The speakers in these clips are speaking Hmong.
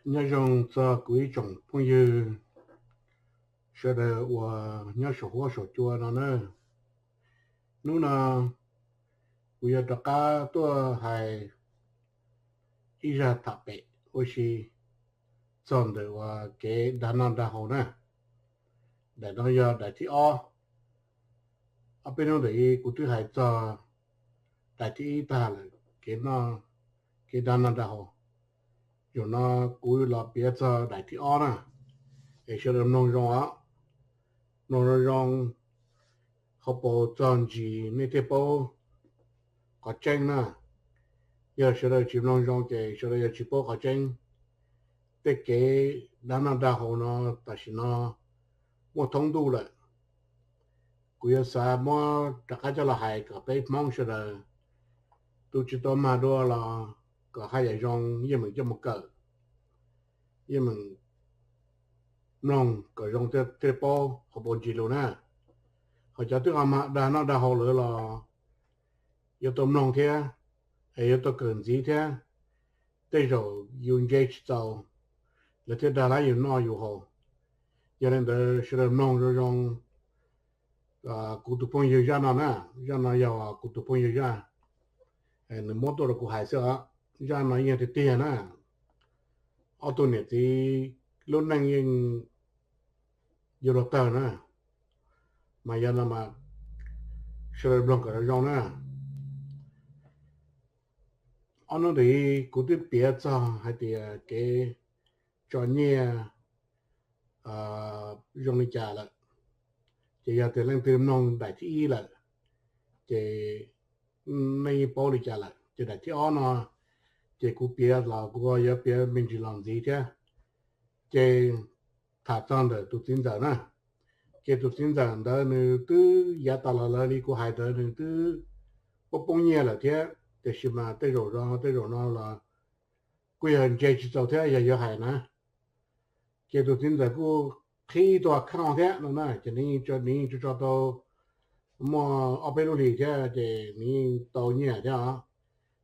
Nyob zoo txog kuv ib tsoom phooj ywg sawv daws uas nyob saum huab saum cua no na. Hnub no kuv yuav rov qab tuaj hais ib zaj tham pem ua si txog ntawm uas kev dag noj dag haus na. Daim no yog daim thib ob. Ob peb hnub ntawd kuv twb hais txog daim thib ib tag lawm, kev noj, kev dag noj dag haus. Zaum no kuv los piav txog daim thib ob na, es sawv daws mloog zoo os, mloog zoo zoo, hauv paus txog ntsis nej thiaj paub qhov tseeb na. Yog sawv daws tsis mloog zoo ces sawv daws yuav tsis paub qhov tseeb. Tej kev dag noj dag haus no tam sim no muaj thoob ntuj lawm. Kuv yuav xav muab rov qab coj los hais kom peb Hmoob sawv daws tus tsis tau mag dua los kom haj yam zoo yeej meem coj mus kawm, yeej meem mloog kom zoo thiaj paub hauv paus ntsis lus na. Ho cov twb ho mag dag noj dag haus lawm los yuav tau mloog thiab, es yuav tau kawm ntxiv thiab. Tej zaum yus ntse tsis txaus, lawv thiaj dag lab yus noj yus haus. Yog li ntawd sawv daws mloog zoo zoo kuv tus phooj ywg zaj no na. Zaj no yog kuv tus phooj ywg zaj, nws muab tuaj rau kuv hais xwb os. Zaj no yeej tiag tiag na. Ob tug niam txiv lub neej yeej yuav luag tawg na. Mas yog no mas sawv daws mloog kom zoo zoo na. Ob hnub ntawd kuv twb piav txog hais tias kev tso nyiaj zoo li cas lawm. Ces yog tias leej twg mloog daim thib ib lawm, ces nej yeej paub li cas lawm. Ces daim thib ob no ces kuv piav los kuv yuav piav me ntsis los ntxiv thiab. Ces tham txog ntawm tus txiv ntxawm na, ces tus txiv ntxawm ntawd nws twb yav tas los lawm li kuv hais ntawd nws twb poob poob nyiaj lawm thiab, tiam sis mas tej zaum zoo tej zaum no los kuj yog ntse tsis txaus thiab yog yuav hais na. Ces tus txiv ntxawm kuj qhib tus account thiab no na, ces nws yeej tso tau muaj ob peb lub hlis thiab ces nws yeej tau nyiaj thiab os.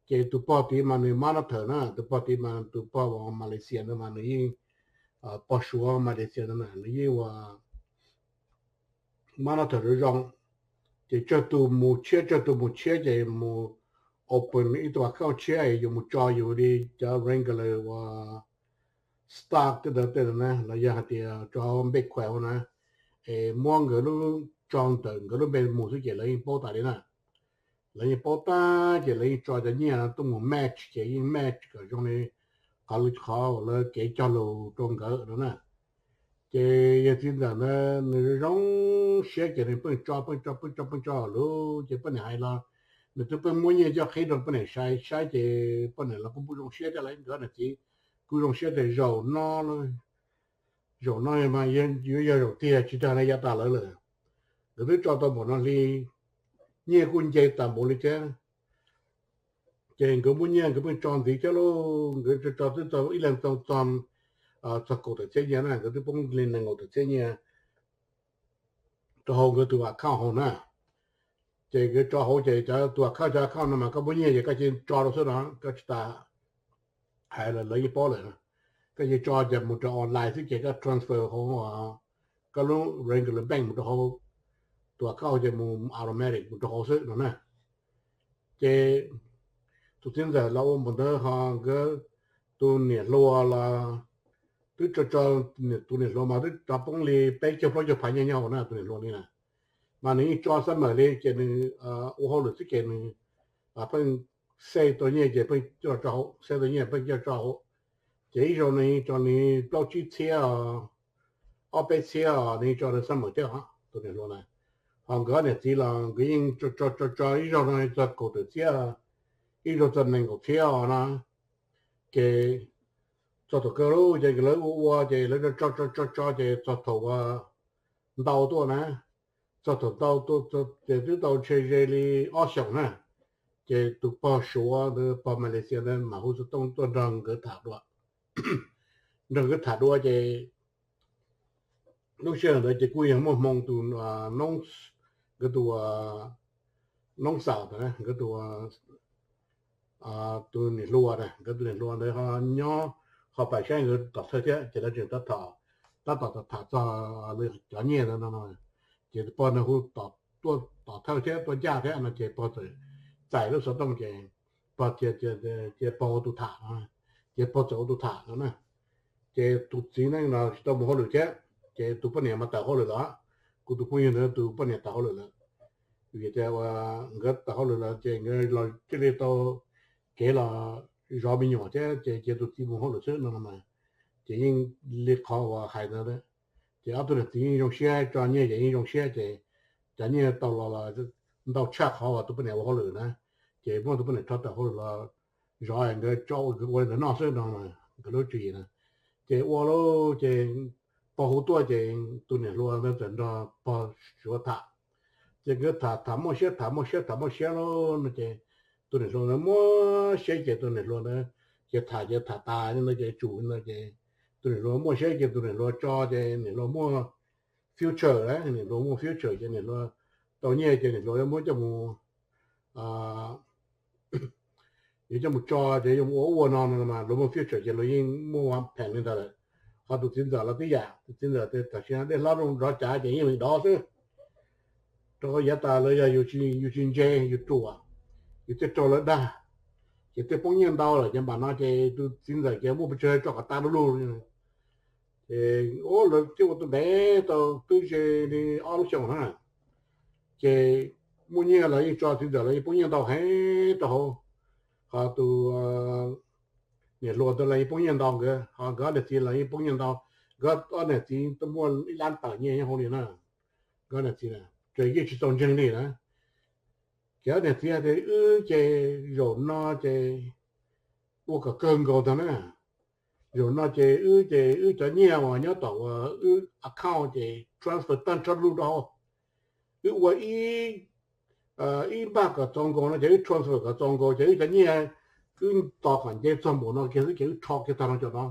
Ces tus pog tid mas nws mab nab thawm na, tus pog tid mas tus pog uas Malaysia ntawd mas nws yeej, pog Suav Malaysia ntawd na nws yeej ua mab nab thawm zoo zoo. Ces tsawg tus mus tshiab tsawg tus mus tshiab ces mus open ib tug account tshiab es yus mus tso yus li cov regular uas stock tej ntawd tej na los yog hais tias tso hauv Bitcoin hauv na, es muab nkawd lub, tso ntawm nkawd lub npe mus xwb ces lawv yeej paub tas li na. Lawv yeej paub tag ces lawv yeej tso cov nyiaj tuaj mus match ces yeej match kom zoo li qhov, qhov lawv kev cog lus rau nkawd no na. Ces yawg txiv ntxawm ntawd nws zoo zoo siab ces nws pheej tso pheej tso pheej tso pheej tso lawm ces poj niam hais los nws twb pheej muab nyiaj coj qhib rau poj niam saib saib ces poj niam los kuj zoo siab thiab lawv nkawd niam txiv kuj zoo siab tias zaum no, zaum no mas yuav yog zaum tiag tsis tas na yav tas lawm lawm. Nkawd twb tso tau npaum no hli, nyiaj kuj nce tas npaum li thiab. Ces nkawd muaj nyiaj nkawd pheej tso ntxiv thiab lauj, nkawd tso tso twb tau ib leeg tau txog, txog kaum tawm txhiab nyiaj na, nkawd twb poob li nees nkaum tawm txhiab nyiaj rau hauv nkawd tus account hauv na. Ces nkawd tso hauv ces cov tus account cov account no mas koj muaj nyiaj ces koj cia tso rau xwb no, koj tsis tas hais lawv yeej paub lawm. Koj cia tso ces mus rau online xwb ces koj transfer hauv koj lub regular bank mus rau hauv tus account ces mus automatic mus rau hauv xwb no na. Ces tus txiv ntxawm los ua npaum ntawd ho nkawd tus niam hluas los twb tso tso, tus niam hluas mas twb tso poob li peb caug plaub caug phav nyiaj nyob hauv na, tus niam hluas li na. Mas nws yeej tso xab mawm li ces nws ua hauj lwm xwb ces nws pheej save tau nyiaj ces pheej coj tso hauv, save tau nyiaj pheej coj tso hauv. Ces ib zaug nws yeej tso nws plaub tsib txhiab os, ob peb txhiab os, nws yeej tso nws xab mawm thiab os, tus niam hluas na. Ho nkawd ob niam txiv los nkawd yeej tso tso tso ib zaug no txog kaum tawm txhiab, ib zaug txog nees nkaum txhiab os no. Ces txog thaum kawg lawm ces nkawd lawv ua ua ces lawv tso tso tso tso ces txog thaum uas ntau tuaj na, txog thaum ntau tuaj ces twb tau ntshe ze li ob xyoos na. Ces tus pog Suav ntawd pog Malaysia ntawd mam hu xov tooj tuaj nrog nkawd tham dua, nrog nkawd tham dua ces lub sij hawm ntawd ces kuj yog muaj hmoo tus, nkawd tus noob xaus ntawd, nkawd tus, tus niam hluas na, nkawd tus niam hluas ntawd ho nyob qhov pais saib nkawd tom thawj thiab ces lawv tseem tab tom, tab tom tham txog cov nyiaj ntawd no no. Ces pog nws hu tom, tuaj tom thawj thiab tuaj ncaj thiab no ces pog txawm txais lub xov tooj ces pog cia, cia pog ua tus tham no, ces pog txawm ua tus tham no na. Ces tus txiv neej no tsis tau mus hauj lwm thiab, ces tus poj niam mas tawm hauj lwm lawm. Kuv tus phooj ywg ntawd tus poj niam tawm hauj lwm lawm, vim tias nkawd tawm hauj lwm lawm ces nkawd los thiaj li tau kev los zov me nyuam thiab ces cia tus txiv mus hauj lwm xwb no no. Ces yeej li qhov uas hais ntawd, ces ob tug niam txiv yeej zoo siab, tso nyiaj ces yeej zoo siab ces cov nyiaj tau los los ntau tshaj qhov uas tus poj niam ua hauj lwm na. Ces muab tus poj niam rho tawm hauj lwm los zov nkawd tso ua li ntawd noj xwb no, nkawd lub tswv yim na. Ces ua lauj ces pog hu tuaj ces tus niam hluas ntawd txawm nrog pog suav tham. Ces nkawd tham tham muaj siab, tham muaj siab, tham muaj siab lauj no ces tus niam hluas ntawd muaj siab ces tus niam hluas ntawd ces tham ces tham tas ntawd ces tsum ntawd ces tus niam hluas muaj siab ces tus niam hluas tso ces niam hluas muaj future lawm, niam hluas muaj future ces niam hluas tau nyiaj ces niam hluas yuav muab coj mus, yuav coj mus tso ces yuav mus ua ua no no mas luag muaj future ces luag yeej muaj pheem li ntawd lawm. Ho tus txiv ntxawm los tib yam, tus txiv ntxawm tias tam sim no dej hlob zoo zov cav ces yeej meem dov xwb. Rau qhov yav tas lawv yog yus tsis ntse yus ruam, yus thiaj raug lawv dag, ces thiaj poob nyiaj ntau lawm ces npam no ces tus txiv ntxawm ces muaj pes tsawg tso kom tag du lug. Ces lawv thiaj ua tus ntev tau twb ze li ob lub xyoos na, ces muaj nyiaj los yeej tso, txiv ntxawm los yeej poob nyiaj ntau heev rau hauv. Ho tus niam hluas ntawd los yeej poob nyiaj ntau, nkawd ho nkawd ob niam txiv los yeej poob nyiaj ntau. Nkawd ob niam txiv muaj ib lab tawm nyiaj nyob hauv li na. Nkawd niam txiv ces yeej tsis txaus ntseeg li na. Ces ob niam txiv hais tias wb ces zaum no ces ua kom kawg nkaus ntag na. Zaum no ces wb ces wb cov nyiaj uas nyob tom uas wb account ces transfer tag nrho lug rau hauv. Wb ua ib, ib npaj kom txaus nkaus no ces wb transfer kom txaus nkaus ces wb cov nyiaj wb tos kom nce txog npaum no kiag xwb ces wb rho kiag tag nrho cov no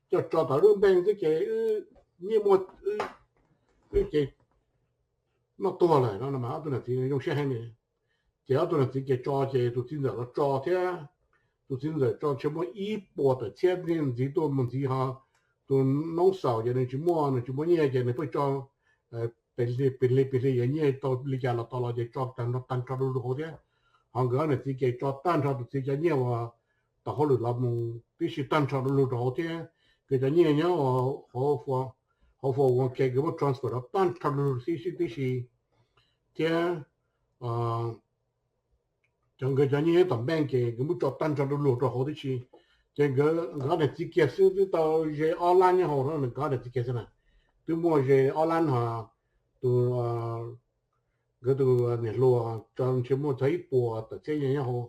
coj tso tom lub npeej xwb ces wb nyiaj muaj, wb ces noj tuag lawm no mas ob tug niam txiv zoo siab heev li. Ces ob tug niam txiv ces tso ces tus txiv ntxawm los tso thiab. Tus txiv ntxawm tso ntshe muaj ib puas tawm txhiab ntxiv tuaj mus ntxiv ho tus noob xaus ces nws tsis muaj, nws tsis muaj nyiaj ces nws pheej tso pes hli pes hli pes hli, yog nyiaj tau li cas los tau los ces tso tag nrho tag nrho rau lug hauv thiab. Ho nkawd ob niam txiv ces tso tag nrho tus txiv cov nyiaj uas tom hauj lwm los mus tib si tag nrho rau lug rau hauv thiab. Nkawd cov nyiaj nyob hauv four one k nkawd muab transfer rau tag nrho rau lug tib si tib si thiab. Cov nkawd cov nyiaj tom npeej ces nkawd muab tso tag nrho rau lug rau hauv tib si. Ces nkawd ob niam txiv kiag xwb twb tau ze ob lab nyob hauv, nkawd ob niam txiv kiag xwb na, twb muaj ze ob lab ho tus, nkawd tus niam hluas tso ntshe muaj txog ib puas tawm txhiab nyiaj nyob hauv,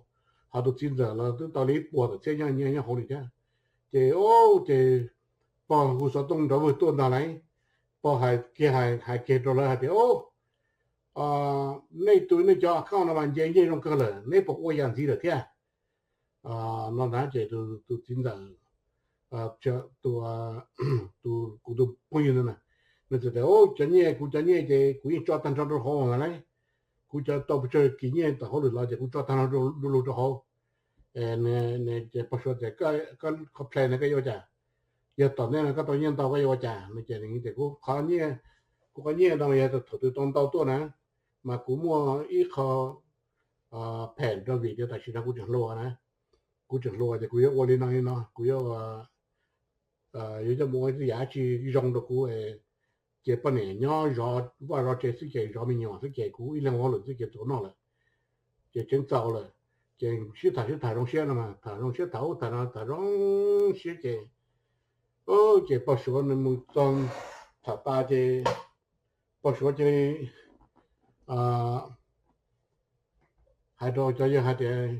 ho tus txiv ntxawm los twb tau li ib puas tawm txhiab nyiaj nyob hauv li thiab. Ces, ces pog hu xov tooj nrov vwg tuaj ntag lauj. Pog hais kiag, hais kiag rau lawv hais tias, nej tus nej cov account no mas nce nyiaj zoo kawg lawm, neb puas ua yam ntxiv lawm thiab? No na ces tus txiv ntxawm, tus, kuv tus phooj ywg ntawd na, nws txawm tias, cov nyiaj, kuv cov nyiaj ces kuv yeej tso tag nrho rau hauv lawm. Kuv cov tau pes tsawg kis nyiaj tom hauj lwm los ces kuv tso tag nrho du lug rau hauv. Ces pog suav tias, koj complain no koj yuav ua cas? Yog tom ntej no koj tau nyiaj ntau koj yuav ua cas? No ces nws tias, kuv qhov nyiaj, kuv qhov nyiaj no yog thaum twg tau ntau tuaj na, mas kuv muaj ib qho phem rau vim tias tam sim no kuv tseem hluas na, kuv tseem hluas ces kuv yuav ua li no li no, kuv yuav, yuav coj mus ua ib yam dab tsi zoo rau kuv, ces poj niam nyob zov vaj zov tsev xwb ces zov me nyuam xwb ces kuv ib leeg ua hauj lwm xwb ces txaus noj lawm, ces tseev txaus lawm. Ces sib tham sib tham zoo siab no mas tham zoo siab, tham ub tham no tham zoo siab ces, ces pog suav nws mus txog tham tas ces pog suav cia li hais rau cov yawg hais tias,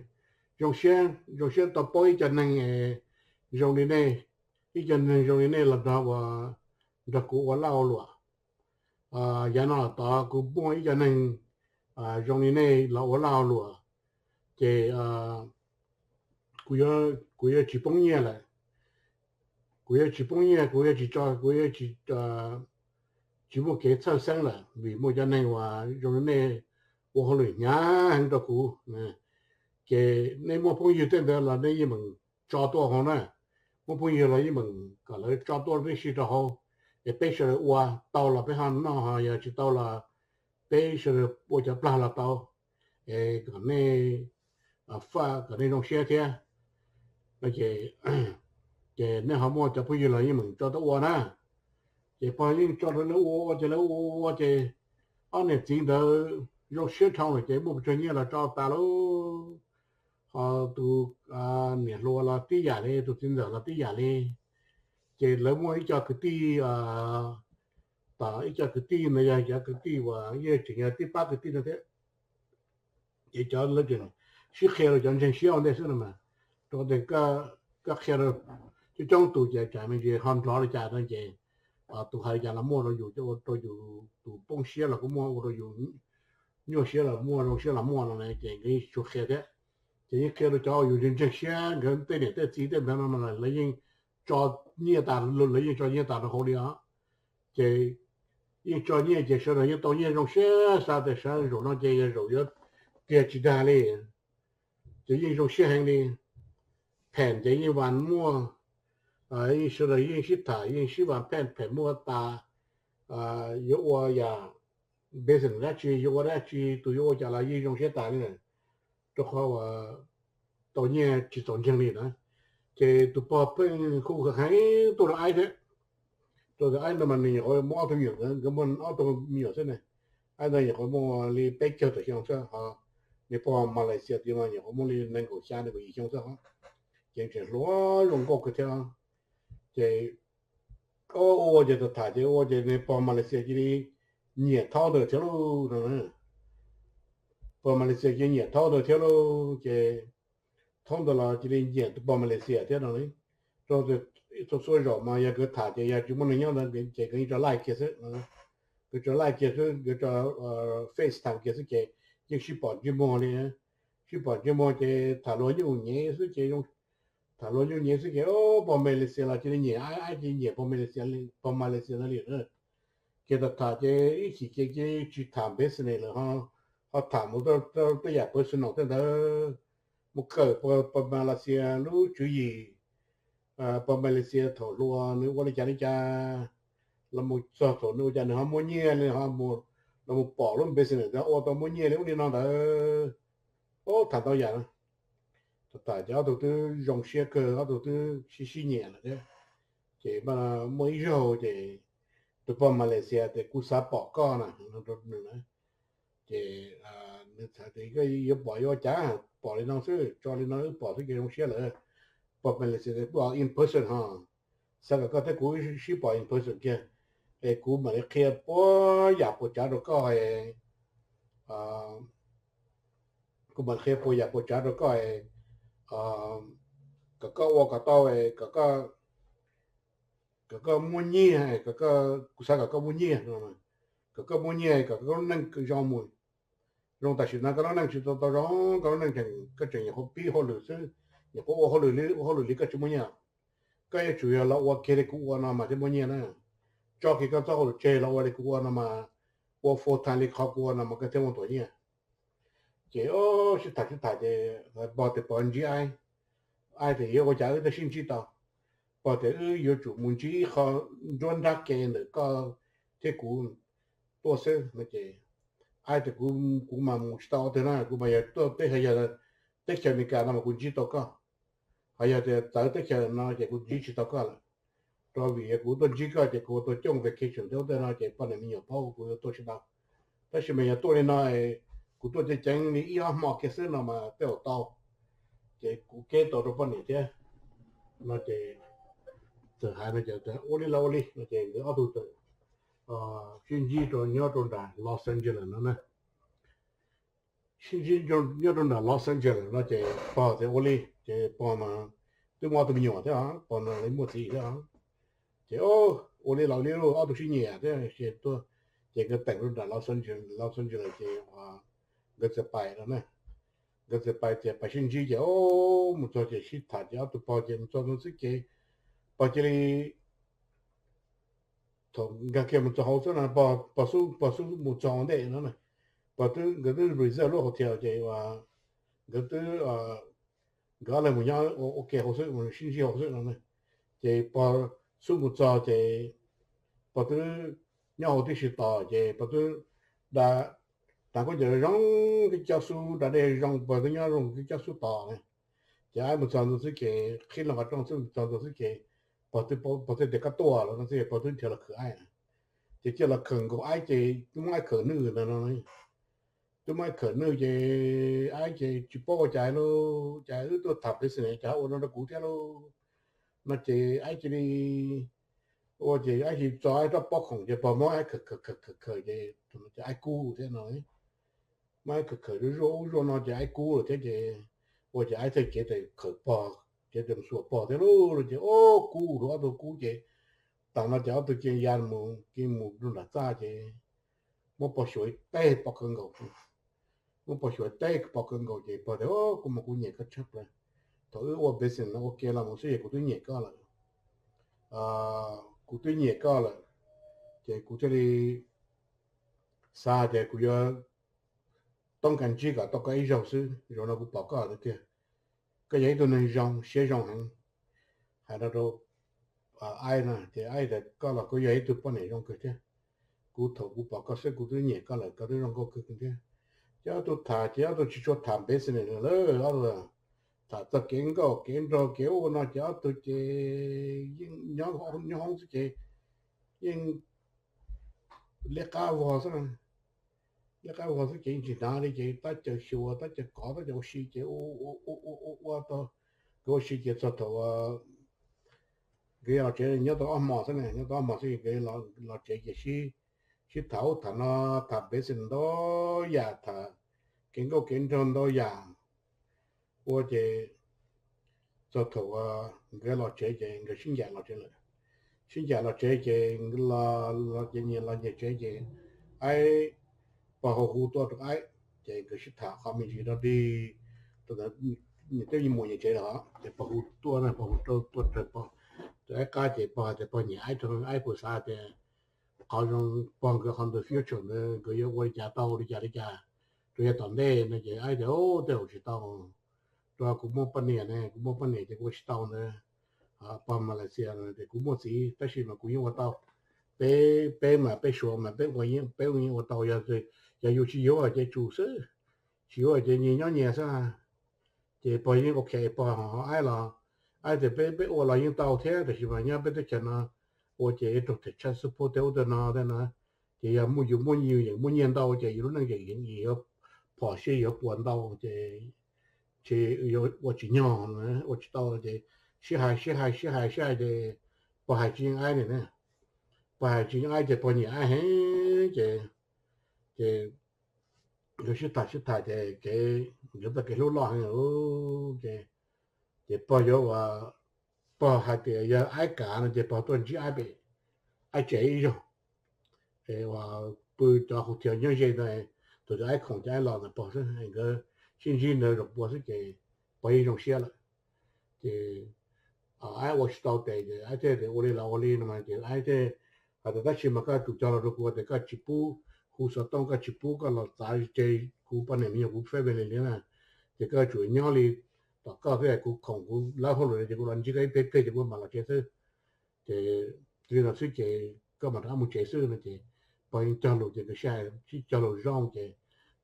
zoo siab, zoo siab tau paub ib co neeg zoo li nej, ib co neeg zoo li nej los nrog ua, nrog kuv ua laj ua luam. Yav no tod kuv muaj ib co neeg zoo li nej los ua laj ua luam, ces kuv yuav tsis poob nyiaj lawm. Kuv yuav tsis poob nyiaj, kuv yuav tsis tso, kuv yuav tsis, tsis muaj kev txhawj xeeb lawm vim muaj cov neeg uas zoo li nej ua hauj lwm hnyav heev rau kuv. Ces nej muaj phooj ywg tej ntawd los nej yeej meem tso tuaj hauv na, muaj phooj ywg los yeej meem kom lawv tso tuaj tib si rau hauv, es peb sawv daws ua tau los peb ho noj, ho yog tsis tau los peb sawv daws ua cov plag los tau, es kom nej faj kom nej zoo siab thiab. Ces, ces nej ho muaj cov phooj ywg los yeej meem tso tuaj ua na. Ces pog yeej tso rau lawv ua ua ces lawv ua ua ces ob niam txiv ntawd zoo siab dhau lawm ces muaj pes tsawg nyiaj los tso tas lauj. Ho tus niam hluas los tib yam li, tus txiv ntxawm los tib yam li. Ces lawv muaj ib co kwv tij, tom ib co kwv tij no yog cov kwv tij uas yeej tseem yog tib pab kwv tij no thiab. Ces cov lawv tseem sib qhia rau cov ntseeg siab ua ntej xwb no mas, rau qhov tias koj qhia rau coob coob tus ces tsam me ntsis ho nrov li cas no ces tus hais li cas los muaj rau yus, ua rau yus tus poob siab los kuj muaj, ua rau yus nyuaj siab los muaj, zoo siab los muaj no na, ces nkawd yeej tsis tshua qhia thiab. Ces yeej qhia rau cov uas yus ntseeg siab, nkawd tej niam tej txiv tej ntawd no mas lawv yeej tso nyiaj tas, lawv yeej tso nyiaj tas rau hauv li os. Ces yeej tso nyiaj ces sawv daws yeej tau nyiaj zoo siab, xav tias sawv zaum no ces yog zaum yuav tiag tsis dag li. Ces yeej zoo siab heev li. Pheem ces yeej vas muaj, sawv daws yeej sib tham, yeej sib vas pheej, pheem muaj tas, yuav ua yam business dab tsi, yuav ua dab tsi, tus yuav ua cas los yeej zoo siab tas li na, rau qhov uas tau nyiaj tsis txaus ntseeg li na. Ces tus pog pheej hu heev tuaj rau Aib thiab. Rau tias Aib ntawd mas nws nyuam qhuav muaj ob tug me nyuam, nkawd muaj ob tug me nyuam xwb ne. Aib ntawd nyuam qhuav muaj li peb caug tawm xyoo xwb, ho nws pog Malaysia tid mas nyuam qhuav muaj li nees nkaum xya nees nkaum yim xyoo xwb os. Ces tseem hluas zoo nkauj kawg thiab. Ces ua ua ces tham tham ces ua ces nws pog Malaysia cia li nyiam thaub ntawd thiab lauj no. Pog Malaysia cia li nyiam thaub ntawd thiab lauj, ces thaub ntawd los cia li nyiam tus pog Malaysia thiab no. Rau txhua zaum mas yog nkawd tham ces yog tsis muaj neeg nyob ntawd ces nkawd yeej tso live kiag xwb. Nkawd tso live kiag xwb, nkawd tso FaceTime kiag xwb ces yeej sib pom ntsej muag li, sib pom ntsej muag ces tham luag nyuj nyev xwb ces, tham luag nyuj nyev xwb ces pog Malaysia los cia li nyiam, Aib cia li nyiam pog Malaysia, pog Malaysia no li. Ces tham tham ces ib chim ces cia li tsis tham business lawm, ho tham mus tej yam personal tej ntawd, mus kawm pog Malaysia lub tswv yim. Pog Malaysia thaum hluas nws ua li cas li cas, los mus txog thaum nws ua cas nws ho muaj nyiaj li, ho los mus pom lub business ua tau muaj nyiaj li ub li no ntawd. Ub, tham ntau yam. Tham tham ces ob tug twb zoo siab kawg, ob tug twb sib sib nyiam lawm thiab. Ces muaj ib zaug ces tus pog Malaysia tias kuv xav pom koj na, ces nws tias koj yuav pom yuav ua cas, pom li no xwb, tso li no wb pom xwb ces zoo siab lawm. Pog Malaysia tias pub in person ho, xav kom koj thiab kuv sib pom in person kiag, es kuv mam li qhia puas yam puas tsav rau koj, kuv mam li qhia puas yam puas tsav rau koj, kom koj ua kom tau, kom koj muaj nyiaj, kuv xav kom koj muaj nyiaj, kom koj muaj nyiaj kom koj lub neej zoo mus. Zoo tam sim no koj lub neej tsis tau tau zoo, koj lub neej tseem, koj tseem nyuam qhuav pib hauj lwm xwb, nyuam qhuav ua hauj lwm li, ua hauj lwm li koj tsis muaj nyiaj. Koj yuav tsum yog los ua kiag li kuv ua no mas thiaj muaj nyiaj na. Tso kiag koj txoj hauj lwm tseg los ua li kuv ua no mas, ua full time li qhov kuv ua no mas koj thiaj muaj ntau nyiaj. Ces sib tham sib tham ces pog tias pog ntsib Aib, Aib tias yuav ua cas wb thiaj sib ntsib tau. Pog tias wb yuav tsum mus ntsib ib qho nruab nrab ke ntawm koj thiab kuv tuaj xwb no ces Aib tias kuv mas mus tsis tau twg na, kuv mas yog tuaj teb chaws, yog teb chaws Amelikas no mas kuv ntsib tau koj, ho yog tias txawv teb chaws no ces kuv ntsib tsis tau koj lawm. Rau vim yog kuv tuaj ntsib koj ces kuv ua tau coob vacation thiab ub tej no ces poj niam me nyuam paub kuv yuav tuaj tsis tau. Tab sis mas yog tuaj li no, kuv tuaj ceev ceev li ib ob hmo kiag xwb no mas tej zaum tau, ces kuv keb tau rau poj niam thiab no ces txawm hais no ces ua li los ua li no ces nkawd ob tug txawm sib ntsib rau nyob rau nram Los Angeles no na. Sib ntsib nyob rau nram Los Angeles no ces pog tias ua li, ces pog mas twb muaj ob tug me nyuam thiab, pog no li muaj txiv thiab. Ces ua li los li, ob tug sib nyiam thiab ces tuaj, ces nkawd teem rau nram Los Angeles, Los Angeles ces nkawd txawm pais no na. Nkawd txawm pais ces pais sib ntsib ces mus txog ces sib tham ces ob tug pog ces mus txog xwb ces pog cia li thaum nkag kiag mus txog hauv xwb no, pog xub, pog xub mus txog ntej no, pog twb, nkawd twb reserve lub hotel ces nkawd twb, nkawd ob leeg mus nyob ua ke hauv xwb, mus sib ntsib hauv xwb no. Ces pog xub mus txog ces pog twb nyob hauv tib si tos ces pog twb da, tas khaub ncaws zoo, kib coj xub da dej zoo, pog twb nyob zoo kib coj xub tos ne. Ces aib mus txog ntawd xwb ces qhib loo qhov rooj xwb mus txog ntawd xwb ces pog twb, pog thiaj tias koj tuaj los no xwb pog twb nrhiav los khawm aib. Ces cia los khawm nkaus aib ces twb muab aib khawm nwj ntawd no. Twb muab aib khawm nwj ces aib ces tsis paub ua cas lauj, cas wb tuaj tham business cas ua no rau kuv thiab lauj. No ces aib cia li ua ces aib cia li tso aib rab pob khoom ces pog muab aib khawm khawm khawm khawm khawm ces aib kub thiab no. Muab aib khawm khawm zuaj ub zuaj no ces aib kub lawm thiab ces ua ces aib txhais kev tes khawm pog, kev tes mus xuas pog thiab lauj, ces ob kub rau ob tug kub ces tas no ces ob tug cia li ya mus, cia li mus rau nram txaj ces muab pog xyuas teb pog kawg nkaus. Muab pog xyuas teb pog kawg nkaus ces pog tias, kuv mas kuv nyiam koj tshaj plaws. Thaum wb ua business no ua ke los mus xwb ces kuv twb nyiam koj lawm. Kuv twb nyiam koj lawm, ces kuv thiaj li xav hais tias kuv yuav toob kas ntsib kom tau koj ib zaug xwb, zaum no kuv pom koj lawm tiag. Koj yog ib tug neeg zoo, siab zoo heev. Hais no rau aib no ces aib tias koj los kuj yog ib tug poj niam zoo kawg thiab. Kuv thaum kuv pom koj xwb kuv twb nyiam koj lawm, koj twb zoo nkauj kawg thiab. Ces ob tug tham ces ob tug tsis tshua tham business lawm, ob tug tham txog kev nkauj kev nraug kev ua no ces ob tug ces yeej nyob hoob xwb ces yeej liab qab vog xwb. Liab qab vog xwb ces yeej tsis hnav li ces tab caw xyuas tab caw kov tab caw ua si ces ua ua tau, nkawd ua si ces txog thaum nkawd los tsev nyob tau ob hmos xwb ne, nyob tau ob hmos xwb nkawd los tsev ces sib tham ub tham no, tham business ntau yam, tham kev nkauj kev nraug ntau yam. Ua ces txog thaum nkawd los tsev ces nkawd sib ncaim los tsev lawm. Sib ncaim los tsev ces los ces nyias los nyias tsev ces aib, pog hu hu tuaj rau aib ces nkawd sib tham qhov me ntsis rau dig, nyias twb mus nyias tsev lawm ces pog hu tuaj, pog hu tuaj raws pog, raws aib qab ces pog hais tias pog nyiam aib rau aib puas xav tias qhov zoo pog nkawd qhov ntawd future ntawd nkawd yuav ua li cas tau li cas li cas rau yav tom ntej no ces aib tias tej zaum tsis tau, rau kuv muaj poj niam ne, kuv muaj poj niam ces kuv ua tsis tau ntawd. Pog Malaysia no tias kuv muaj txiv tab sis mas kuv yeej ua tau. Peb, peb mas peb Suav mas peb ua, peb yeej ua tau, yog yus tsis yuav ces tsum xwb, tsis yuav ces nyias nyob nyias xwb. Ces pog yeej ok, pog ho aib los, aib tias peb, peb ua los yeej tau thiab tab sis mas nyob peb teb chaws no ua ces yuav raug them tshaj xub phuj tej ub tej no tej no. Ces yog muaj, yus muaj, yus yeem muaj nyiaj ntau ces yus lub neej yeem yuav phom sij yuav puas ntau ces tsis, yuav ua tsis nyog, ua tsis tau ces sib hais sib hais sib hais sib hais ces pog hais tsis yeej aib li na. Pog hais tsis yeej aib ces pog nyiam aib heev ces, ces nkawd sib tham sib tham ces kev, nkawd txoj kev hlub loj heev ces, ces pog yuav ua, pog hais tias yog aib kam no ces pog tuaj ntsib aib pem, aib tsev ib zaug, es uas pw cov hu thiav nyob ze ntawd, thaum twg aib khoom ces aib los ntawm pog xwb, nkawd sib ntsib ntawd zaum pua xwb ces pog yeej zoo siab lawm. Ces aib ua tsis tau tes ces aib thiaj tias ua li los ua li no mas ces aib thiaj hais tias tab sis mas koj tsum cog lus rau kuv tias koj tsis pub hu xov tooj, koj tsis pub koj los txav tseg kuv poj niam me nyuam kuv family li na, ces koj tsum nyob li tom koj thiab kuv khoom kuv lawv hauj lwm ces kuv los ntsib koj ib pliag pliag ces kuv mam los tsev xwb. Ces li no xwb ces koj mam rov qab mus tsev xwb no ces pog yeej cog lus ces nkawd sib hais sib cog lus zoo ces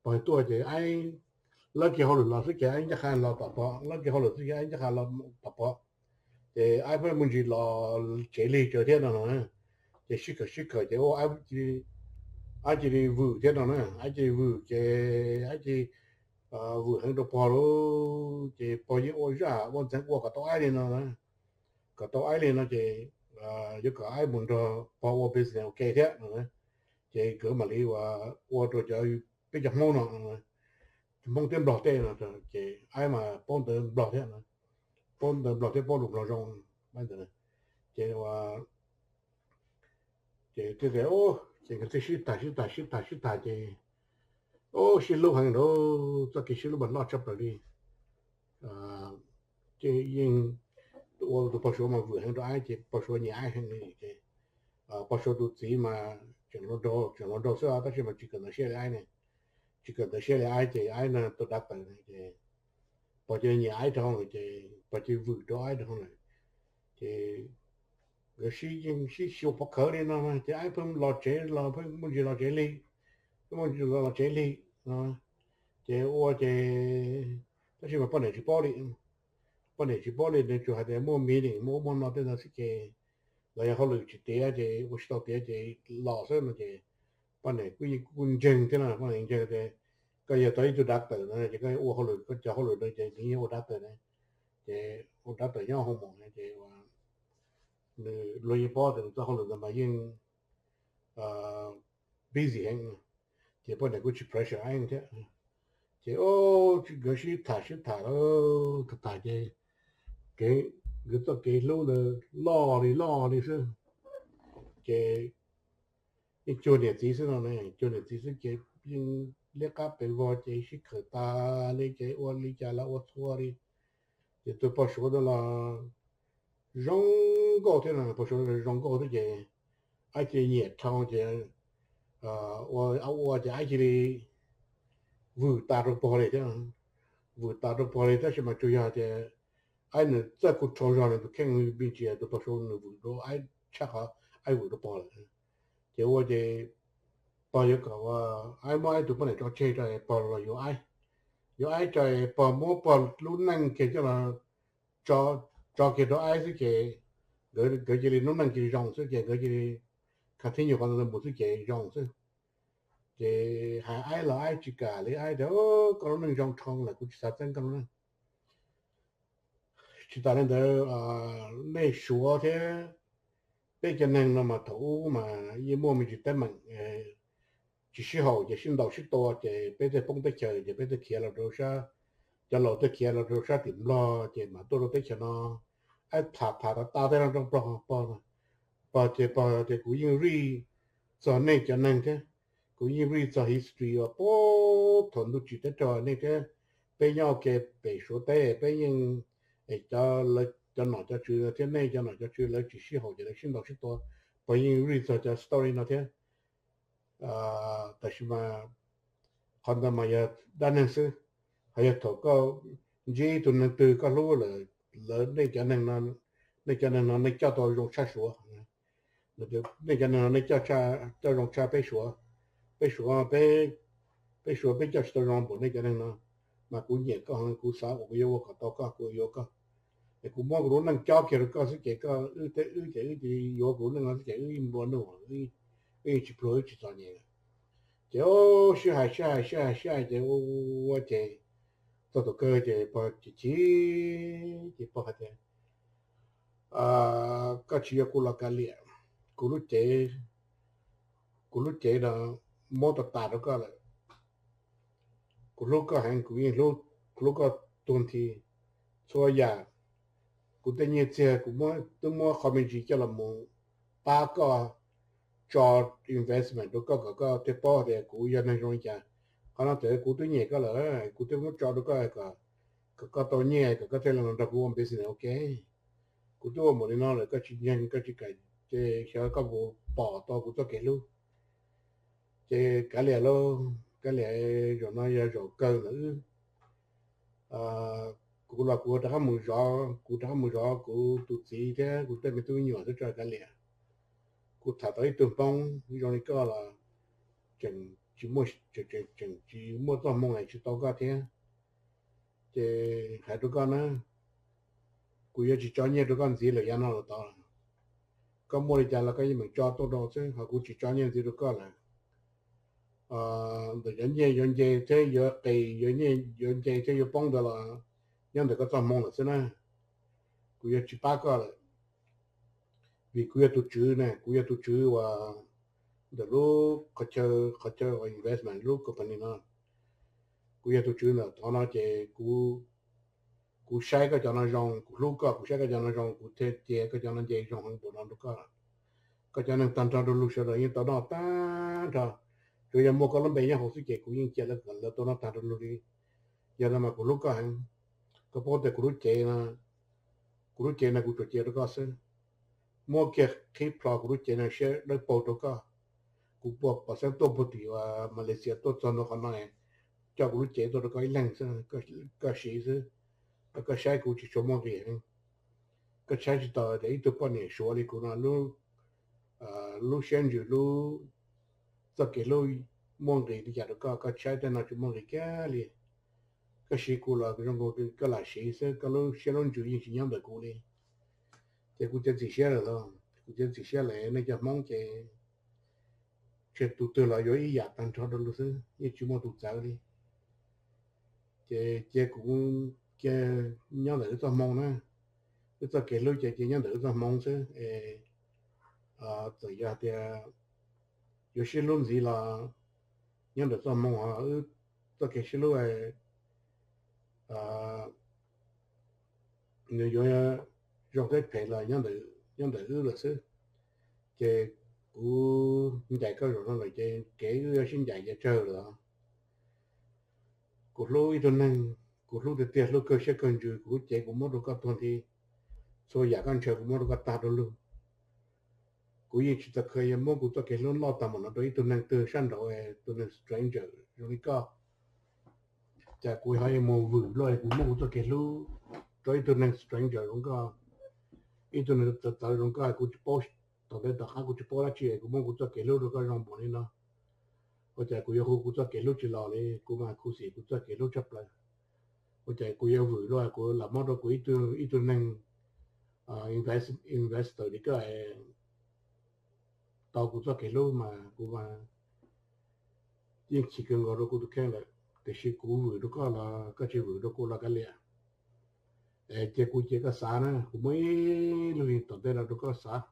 pog tuaj ces aib lawv kiag hauj lwm los xwb ces aib ncaj qha los tom pog, lawv kiag hauj lwm xwb ces aib ncaj qha los tom pog. Ces aib pheej mus ntsis los tsev lig tsawv thiab no no. Ces sib khawm sib khawm ces aib cia li vwm thiab no na, aib cia li vwm ces aib cia li vwm heev rau pog lauj. Ces pog yeej ua zaj ua ntxeev ua kom tau aib li no, kom tau aib li no ces yuav kom aib mus nrog pog ua business ua ke thiab no. Ces nkawd mam li ua, ua rau cov, peb cov Hmoob no, Hmoob thiab Nplog tej no ces aib mas paub ntawv Nplog thiab, paub ntawv Nplog thiab paub lus Nplog zoo. Ces, ces thiaj tias, ces nkawd thiaj sib tham sib tham sib tham sib tham ces, o, sib hlub heev lauj, txoj kev sib hlub mas loj tshaj plaws li. Ces yeej ua tus pog Suav mas vwm heev rau aib ces pog Suav nyiam aib heev li ces pog Suav tus txiv mas tseem hluas nraug, tseem hluas nraug xwb tab sis mas tsis kawm ntawv siab li aib ne, tsis kawm ntawv siab li aib ces aib no tus dav tawm ces pog cia li nyiam aib rau hauv lawm ces pog cia li vwm rau aib rau hauv lawm. Ces nkawd sib yeej sib xyuas pov khawv li no ces Aib pheej los tsev los pheej muaj ntsis los tsev lig, pheej muaj ntsis los tsev lig no. Ces ua ces tab sis mas poj niam tsis paub li, poj niam tsis paub li, nws tsuas hais tias muaj meeting muaj ub muaj no tej ntawd xwb ces los yog hauj lwm tsis tiav ces ua tsis tau tiav ces los xwb no ces poj niam kuj kuj ntseeg thiab no, poj niam ntseeg tias koj yog tau ib tug doctor no ces koj ua hauj lwm, koj cov hauj lwm no ces nws yeej ua doctor na, ces ua doctor nyob hoo moos ces nws luag yeej paub tias nws txoj hauj lwm ntawd mas yeej busy heev, ces poj niam kuj tsis pressure Aib thiab. Ces nkawd sib tham sib tham lawm, tham tham ces kev, nkawd txoj kev hlub ntawd loj li loj li xwb. Ces yeej cuag niam txiv xwb no, cuag niam txiv xwb ces yeej liab qab pes vog ces sib khawm tas li ces ua li cas los ua txhua li. Ces tus pog Suav ntawd los zoo nkauj thiab, pog Suav zoo nkauj thiab ces Aib cia li nyiam dhau ces ua ua ces Aib cia li vwm tas rau pog li thiab, vwm tas rau pog li tab sis mas tsuas yog tias Aib nws txawj control zog nws tus kheej me ntsis, tus pog Suav nws vwm rau Aib tshaj qhov Aib vwm rau pog lawm. Ces ua ces pog yuav kom Aib muab Aib tus poj niam tso tseg rau pog los yuav Aib, yuav Aib tso, pog muab pog lub neej kiag coj los tso kiag rau Aib xwb ces nkawd cia li lub neej cia li zoo xwb ces nkawd cia li continue qhov ntawd mus xwb ces zoo xwb. Ces hais Aib los Aib tsis kam li, Aib tias koj lub neej zoo dhau lawm, kuv tsis xav txeeb koj lub neej. Tsis tas li ntawd, nej Suav thiab peb cov neeg no mas thaum ub mas yeej muaj me ntsis teeb meem tsis sib haum ces sib ntaus sib tua ces peb thiaj poob teb chaws ces peb thiaj khiav los rau sab, cov laus thiaj khiav los rau sab tim Nplog ces mam tuaj rau teb chaws no. Aib tham tham tas tas tej no rau pog, pog, pog ces pog tias kuv yeej read txog nej cov neeg thiab, kuv yeej read txog history uas puag thaum ntuj tsim teb raug nej thiab, peb nyob ua ke pem Suav teb peb yeej, cov, cov nom cov tswv thiab nej cov nom cov tswv lawv tsis sib haum ces lawv sib ntaus sib tua, pog yeej read txog cov story no thiab. Tab sis mas qhov ntawd mas yog dab neeg xwb, ho yog thaum koj ntsib ib tug neeg twg koj hlub lawm, lawv nej cov neeg no, nej cov neeg no nej coj tau zoo tshaj Suav. Nej cov neeg no nej coj, coj zoo tshaj peb Suav, peb Suav, peb Suav peb coj tsis tau zoo npaum nej cov neeg no, mas kuv nyiam koj heev, kuv xav uas kuv yuav ua kom tau koj, kuv yuav koj, es kuv muab kuv lub neej cob kiag rau koj xwb ces koj wb, wb ces wb yuav kuv lub neej no xwb ces wb nplua nuj, wb yeej tsis pluag wb tsis txom nyem. Ces sib hais sib hais sib hais sib hais ces ua ces txog thaum kawg ces pog chim chim ces pog hais tias, koj tsis yuav kuv los kav liam, kuv lub cev, kuv lub cev no muab tas tas rau koj lawm. Kuv hlub koj heev, kuv yeej hlub, kuv hlub koj tuag nthi. Txhua yam, kuv tej nyiaj txiag kuv twb muab qhov me ntsis coj los mus pab koj tso investment rau koj kom koj thiaj paub tias kuv yog neeg zoo li cas. Qhov no txawm kuv twb nyiam koj lawm, kuv twb muab tso rau koj kom koj tau nyiaj kom koj thiaj li los nrog kuv ua business ua ke. Kuv twb ua npaum li no lawm koj tsis ntseeg koj tsis kam, ces xyov koj puas pom tau kuv txoj kev hlub. Ces kav liam lauj, kav liam, zaum no yog zaum kawg ntawm wb. Kuv los kuv rov qab mus zov, kuv rov qab mus zov kuv tus txiv thiab kuv tej me tub me nyuam xwb tso kav liam. Kuv tham tau ib tug Hmoob zoo li koj los tseem tsis muaj, tseem tsis muaj txoj hmoo es tsis tau koj thiab. Ces hais rau koj na, kuv yuav tsis tso nyiaj rau koj ntxiv lawm yav no los tod. Koj muaj li cas los koj yeej meem tso tuaj rau xwb, ho kuv tsis tso nyiaj ntxiv rau koj lawm. Ntawm cov nyiaj yuav nce thiab yuav qis, yuav nyiaj yuav nce thiab yuav poob ntawd los nyob ntawm koj txoj hmoo lawm xwb na. Kuv yuav tsis pab koj lawm, vim kuv yog tus tswv ne, kuv yog tus tswv uas ntawm lub qhov chaw, qhov chaw uas investment lub company no. Kuv yog tus tswv ntawm qhov no ces kuv, kuv saib koj cov no zoo, kuv hlub koj, kuv saib koj cov no zoo, kuv thiaj cia koj cov no nce zoo heev npaum no rau koj. Koj cov neeg tag nrho rau lug sawv daws yeej tau noj tag nrho, tsuas yog muaj koj lub npe nyob hauv xwb ces kuv yeej cia lawv kom lawv tau noj tag nrho lug li. Yog no mas kuv hlub koj heev. Koj paub tias kuv lub cev no, kuv lub cev no kuv tsuas cia rau koj xwb. Muab kiag qhib plho kuv lub cev no siab dawb paug rau koj. Kuv puas pom xeeb tuaj puag tim Malaysia tuaj txog ntua qhov no, coj kuv lub cev tuaj rau koj ib leeg xwb, koj siv xwb. Koj saib kuv tsis tshua muaj nqis heev. koj tshaib tsis tau tias ib tug poj niam suav li kuv no lub, lub siab ntsws lub txoj kev hlub muaj nqis li cas rau koj, koj tshaib tej no tsis muaj nqis kiag li. Koj siv kuv los zoo nkaus koj lam siv xwb, koj lub siab lub ntsws yeej tsis nyob ntawm kuv li. Ces kuv txiav txim siab lawm os, kuv txiav txim siab lawm, nej cov Hmoob ces tseg tus twg los yuav ib yam tag nrho rau lawv xwb, yeej tsis muaj tus txawv li. Ces cia kuv, cia nyob ntawm wb txoj hmoo na, wb txoj kev hlub ces cia nyob ntawm wb txoj hmoo xwb es txawm yog tias yuav sib hlub ntxiv los nyob ntawm txoj hmoo, wb txoj kev sib hlub nws yuav zoo thiab phem los nyob ntawm wb lawm xwb. Ces kuv ncaim koj zaum no lawm ces kev wb yuav sib ncaim ces tsawg lawm. Kuv hlub ib tug neeg, kuv hlub tiag tiag, hlub kawg siab kawg ntsws, kuv cev kuv muab rau koj tuag nthi, txhua yam koj ntshaw kuv muab rau koj tag rau lug. Kuv yeej tsis tau kheev yuav muab kuv txoj kev hlub loj tag npaum no rau ib tug neeg twg sab nraud, tus neeg stranger zoo li koj. Cas kuv ho yuav mus vwm luaj kuv muab kuv txoj kev hlub rau ib tug neeg stranger zoo koj, ib tug neeg txawv txawv zoo koj, kuv tsis paub, tom ntej tom qab kuv tsis paub dab tsi kuv muab kuv txoj kev hlub rau koj zoo npaum li no. Ua cas kuv yuav hu kuv txoj kev hlub tsis los li, kuv mas khuv xim kuv txoj kev hlub tshaj plaws. Ua cas kuv yuav vwm luaj kuv lam muab rau kuv ib tug neeg investor li koj tau kuv txoj kev hlub mas kuv mas yeej chim kawg nkaus rau kuv tus kheej lawm, tiam sis kuv vwm rau koj los koj tsis vwm rau kuv los kav liam. Es cia kuv cia koj xav na, kuv muaj ib lub li tom ntej no rau koj xav.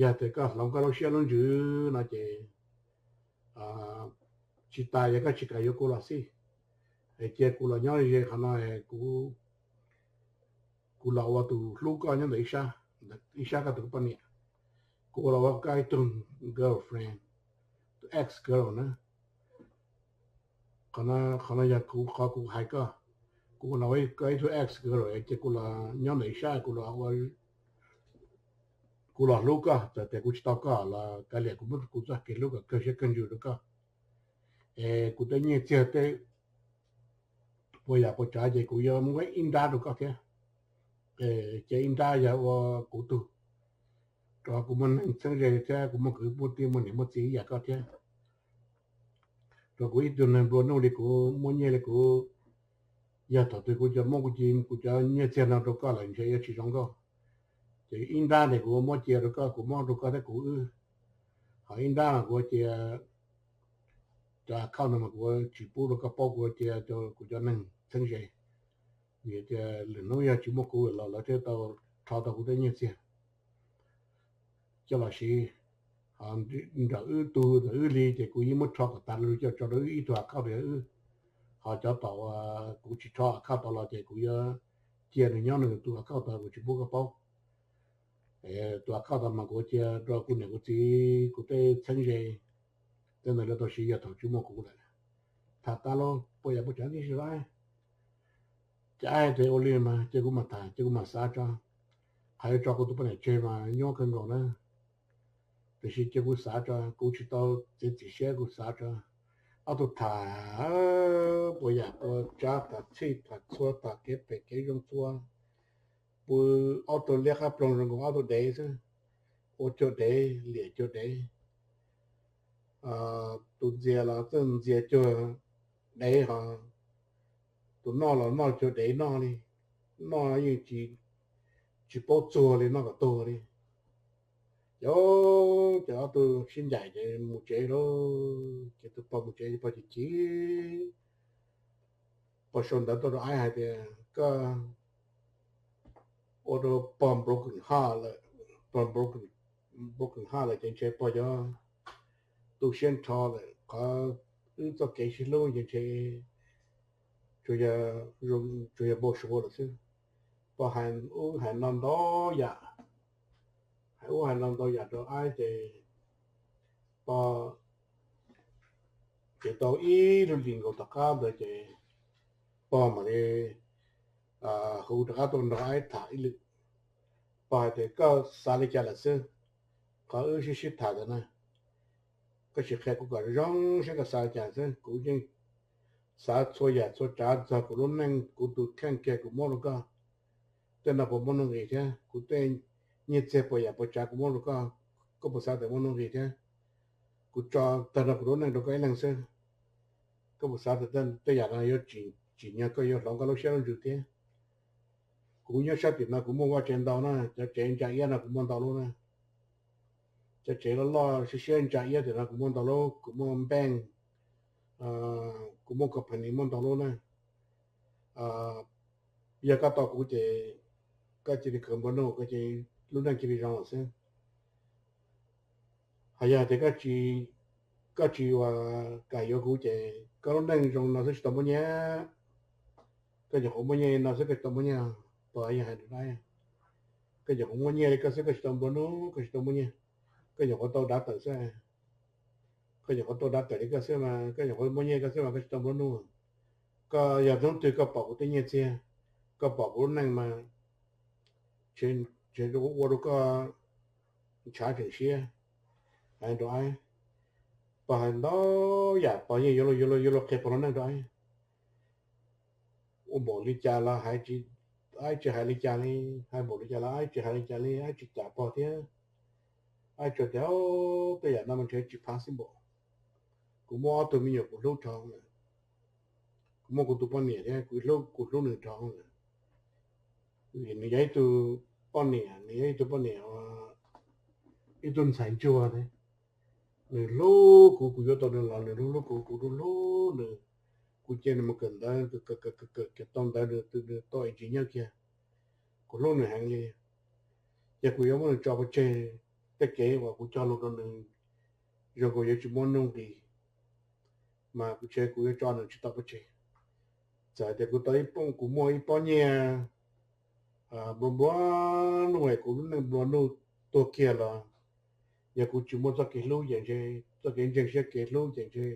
Yog tias koj hloov koj lub siab lub ntsws no ces tsis tas yog koj tsis kam yuav kuv los xij, es cia kuv los nyob ze qhov no, kuv los ua tus hlub koj nyob ntawm ib sab, ib sab koj tus poj niam. Kuv los ua koj ib tug girlfriend, tus ex girl na. Qhov no yog kuv, qhov kuv hais koj, kuv los ua koj ib tug ex girl ces kuv los nyob ntawm ib sab, kuv los ua, kuv los hlub koj, txawm tias kuv tsis tau koj los kav liam, kuv muab kuv txoj kev hlub kom kawg siab kawg ntsws rau koj. Es kuv tej nyiaj txiag tej puas yam puas tsav ces kuv yuav muab ib nrab rau koj thiab. Ces ib nrab yog ua kuv tug, rau qhov kuv muaj neeg txheeb ze thiab kuv muaj kwv muaj tij muaj niam muaj txiv ib yam koj thiab. Rau kuv ib tug neeg nplua nuj li kuv muaj nyiaj li kuv, yog thaum twg kuv cov muab kuv ci kuv cov nyiaj txiag no rau koj lawm ntshe yuav tsis zoo nkauj. Ces ib nrab ntawd kuv muab cia rau koj, kuv muab rau koj thiab kuv wb. Ho ib nrab no kuv cia, cov account no mas kuv tsis pub rau koj paub, kuv cia rau kuv cov neeg txheeb ze. Vim tias lwm hnub yog tsis muaj kuv los lawv thiaj tau rho tau kuv tej nyiaj txiag coj los siv. Ho nram wb tug ntawm wb li ces kuv yeej muab rho kom tas li coj tso rau wb ib tug account rau wb. Ho cov tom kuv tsis rho account tau los ces kuv yuav cia nws nyob nws tus account tod, kuv tsis pub koj paub. Tus account tod mas kuv cia rau kuv niam kuv txiv kuv tej txheeb ze, tej ntawd lawv tau siv yog thaum tsis muaj kuv lawm. Tham tas los puas yam puas tsav tib si los, ces ua li mas cia kuv mam tham, cia kuv mam xav tso. Qhov yuav tso kuv tus poj niam tseg mas nyuaj kawg nkaus na, tiam sis cia kuv xav tso, kuv tsis tau txiav txim siab, kuv xav tso. Ob tug tham puas yam puas tsav, tham txhij tham txhua, tham kev phem kev zoo txhua, pw ob tug liab qab ploog zoo nkaus ob tug dev xwb, ua cuag dev liam cuag dev. Tus ntxias los txawj ntxias cuag dev ho, tus noj los noj cuag dev noj li, noj yeej tsis, tsis paub txuag li, noj kom tuag li. Ces, ces ob tug sib ncaim ces mus tsev lauj, ces tus pog mus tsev, tus pog chim chim, pog sau ntawv tuaj rau Aib hais tias koj ua rau pog broken heart lawm, pog broken heart lawm ces ntshe pog yuav tu siab nrho lawm, qhov wb txoj kev sib hlub ces ntshe tsuas yog npau suav lawm xwb. Pog hais ub hais no ntau yam, hais ub hais no ntau yam rau Aib ces pog, ces tau ib lub hlis nkaus tom qab ntawd ces pog mam li hu rov qab tuaj nrog Aib tham ib lwm. Pog hais tias koj xav li cas lawm xwb, qhov wb sib sib tham ntawd na, koj sim qhia kuv kom zoo siab koj xav li cas xwb, kuv yeej xav txhua yam txhua tsav txog kuv lub neej, kuv tus kheej kiag kuv muab rau koj. tej no puas muaj nuj nqis thiab? Kuv tej nyiaj txiag puas yam puas tsav kuv muab rau koj, koj puas xav tias muaj nuj nqis thiab? Kuv tso tag nrho kuv lub neej rau koj ib leeg xwb, koj puas xav tias tej yam no yuav tsim nyog koj yuav hloov koj lub siab lub ntsws thiab? Kuv nyob sab tim no kuv muaj vaj tsev ntau na, cov tsev ntsa iab no kuv muaj ntau lub na. Cov tsev loj loj siab siab ntsa iab tim no kuv muaj ntau lub, kuv muaj npeej, kuv muaj company muaj ntau lub na. Yog koj tau kuv ces koj cia li khwv nplua nuj, koj cia li, lub neej cia li zoo lawm xwb. Ho yog tias koj tsis ua kam yuav kuv ces koj lub neej zoo no xwb tsis tau muaj nyiaj. Koj nyuam qhuav muaj nyiaj no xwb koj tsis tau muaj nyiaj, pog yog hais rau dab. Koj nyuam qhuav muaj nyiaj li koj xwb koj tsis tau nplua nuj, koj tsis tau muaj nyiaj. Koj nyuam qhuav tau dav tawm xwb. Koj nyuam qhuav tau dav tawm li koj xwb mas, koj nyuam qhuav muaj nyiaj koj xwb mas koj tsis tau nplua nuj. Koj yog hnub twg koj pom kuv tej nyiaj txiag, koj pom kuv lub neej mas, ntshe ua rau koj ntshav tseem siab. Hais rau dab, pog hais ntau yam pog yeej yuav luag, yuav luag, yuav luag qhia pog lub neej rau dab. Ua npaum li cas los hais tsis, dab tsis hais li cas li, hais npaum li cas los dab tsis hais li cas li, dab tsis cam pog thiab. Dab tsuas tias tej yam no mas ntshe tsis possible. Kuv muaj ob tug me nyuam kuv hlub dhau lawm. Kuv muaj kuv tus poj niam thiab kuv hlub, kuv hlub nws dhau lawm. Vim nws yog ib tug poj niam, nws yog ib tug poj niam, ib tug ntxhais ntsuag thiab. Nws hlub kuv, kuv yuav tau nws los nws hlub hlub kuv, kuv hlub hlub nws. Kuv cia nws mus kawm ntawv, kawm kawm kawm kawm tau ntawv nws, nws tau engineer kiag. Kuv hlub nws heev li. Yog kuv yuav muab nws tso pov tseg, tej kev uas kuv cog lus rau nws zoo nkaus yuav tsis muaj nuj nqis, mas kuv ntshe kuv yuav tso nws tsis tau pov tseg. Txawm tias kuv tau ib pob, kuv muaj ib pob nyiaj nplua nplua nuj es kuv lub neej nplua nuj tuag kiag los, yog kuv tsis muaj txoj kev hlub ces ntshe, txoj kev ntseeg siab kev hlub ces ntshe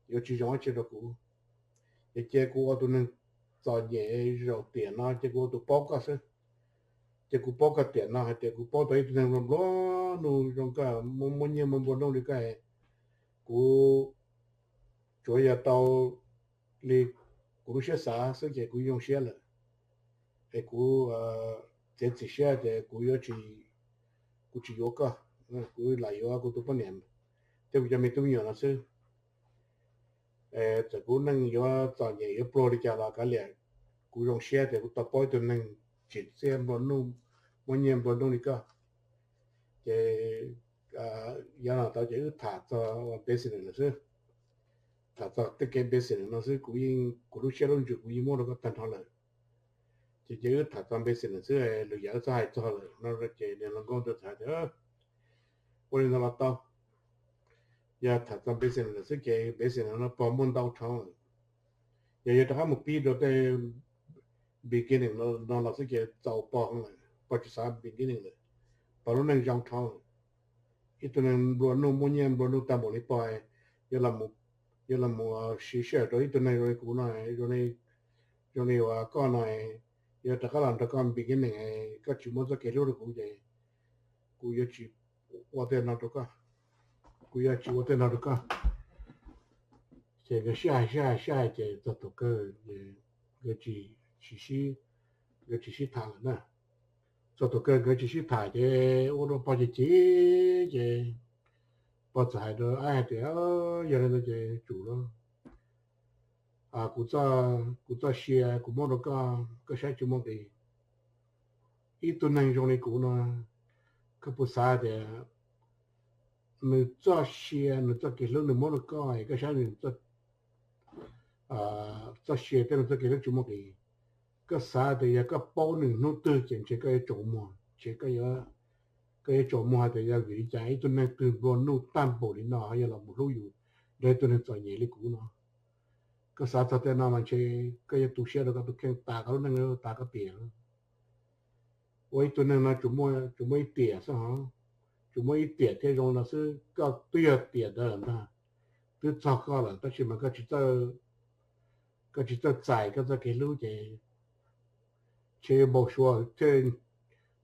yuav tsis zoo dab tsi rau kuv. Ces cia kuv ua tus neeg txom nyem zaum tiam no ces kuv ua tus paub koj xwb. Ces kuv paub koj tiam no hais tias kuv paub tau ib tug neeg nplua nplua nuj zoo koj, muaj nyiaj muaj nplua nuj li koj, kuv tsuas yog tau li kuv lub siab xav xwb ces kuv zoo siab lawm. Es kuv txiav txim siab tias kuv yuav tsis, kuv tsis yuav koj, kuv lam yuav kuv tus poj niam thiab kuv cov me tub me nyuam no xwb. Txawm kuv neej yuav txom nyem yuav pluag li cas los kav liam, kuv zoo siab tias kuv tau paub ib tug neeg tsim txiaj nplua nuj, muaj nyiaj nplua nuj li koj. Ces yav no tau ces wb tham txog business lawm xwb. Tham txog tej kev business no xwb kuv yeej, kuv lub siab lub ntsws kuv yeej muab rau koj tag nrho lawm. Ces ces wb tham txog business xwb, lwm yam wb txhob hais txog lawm no ces niag hluas nkauj ntawd txawm hais tias, ua li no los tau. Yog tham txog business lawm xwb ces business no pog muaj ntau dhau lawm. Yog yuav rov qab mus pib rau tej beginning no los xwb ces txaus pog lawm, pog tsis xav beginning lawm. Pog lub neej zoo dhau lawm. Ib tug neeg nplua nuj muaj nyiaj nplua nuj tag npaum li pog, yuav los mus siv sij hawm rau ib tug neeg zoo li kuv no, zoo li uas koj no, yuav rov qab los nrog koj beginning, koj tsis muab txoj kev hlub rau kuv ces kuv yuav tsis ua tej no rau koj. Kuv yuav tsis ua tej no rau koj. Ces nkawd sib hais sib hais sib hais ces txog thaum kawg nkawd tsis, nkawd tsis sib tham lawm na. Txog thaum kawg nkawd tsis sib tham ces ua rau pog chim chim ces pog txawm hais rau dab hais tias, yog li ntawd ces tsum lauj, kuv txoj sia kuv muab rau koj, koj saib tsis muaj nqis. Ib tug neeg zoo li kuv no, koj puas xav tias nws txoj sia nws txoj kev hlub nws muab rau koj, koj saib nws txoj sia thiab nws txoj kev hlub tsis muaj nqis. Koj xav tias yog koj paub nws hnub twg ces ntshe koj yuav tsaus muag, ntshe koj yuav tsaus muag hais tias yog vim li cas ib tug neeg twg nplua nuj tag npaum li no ho yuav los mus hlub yus nrog ib tug neeg txom nyem li kuv no. Koj xav txog tej no mas ntshe koj yuav tu siab rau koj tus kheej tas koj lub neej, tas koj tiam. Ua ib tug neeg no tsuas muaj ib tiam xwb hov, tsuas muaj ib tiam thiaj zoo no xwb, koj twb yog tiam ntawd lawm ntag, twb txog koj lawm tab sis mas koj tsis txawj, koj tsis txawj txais koj txoj kev hlub ces ntshe yuav npau suav thiaj,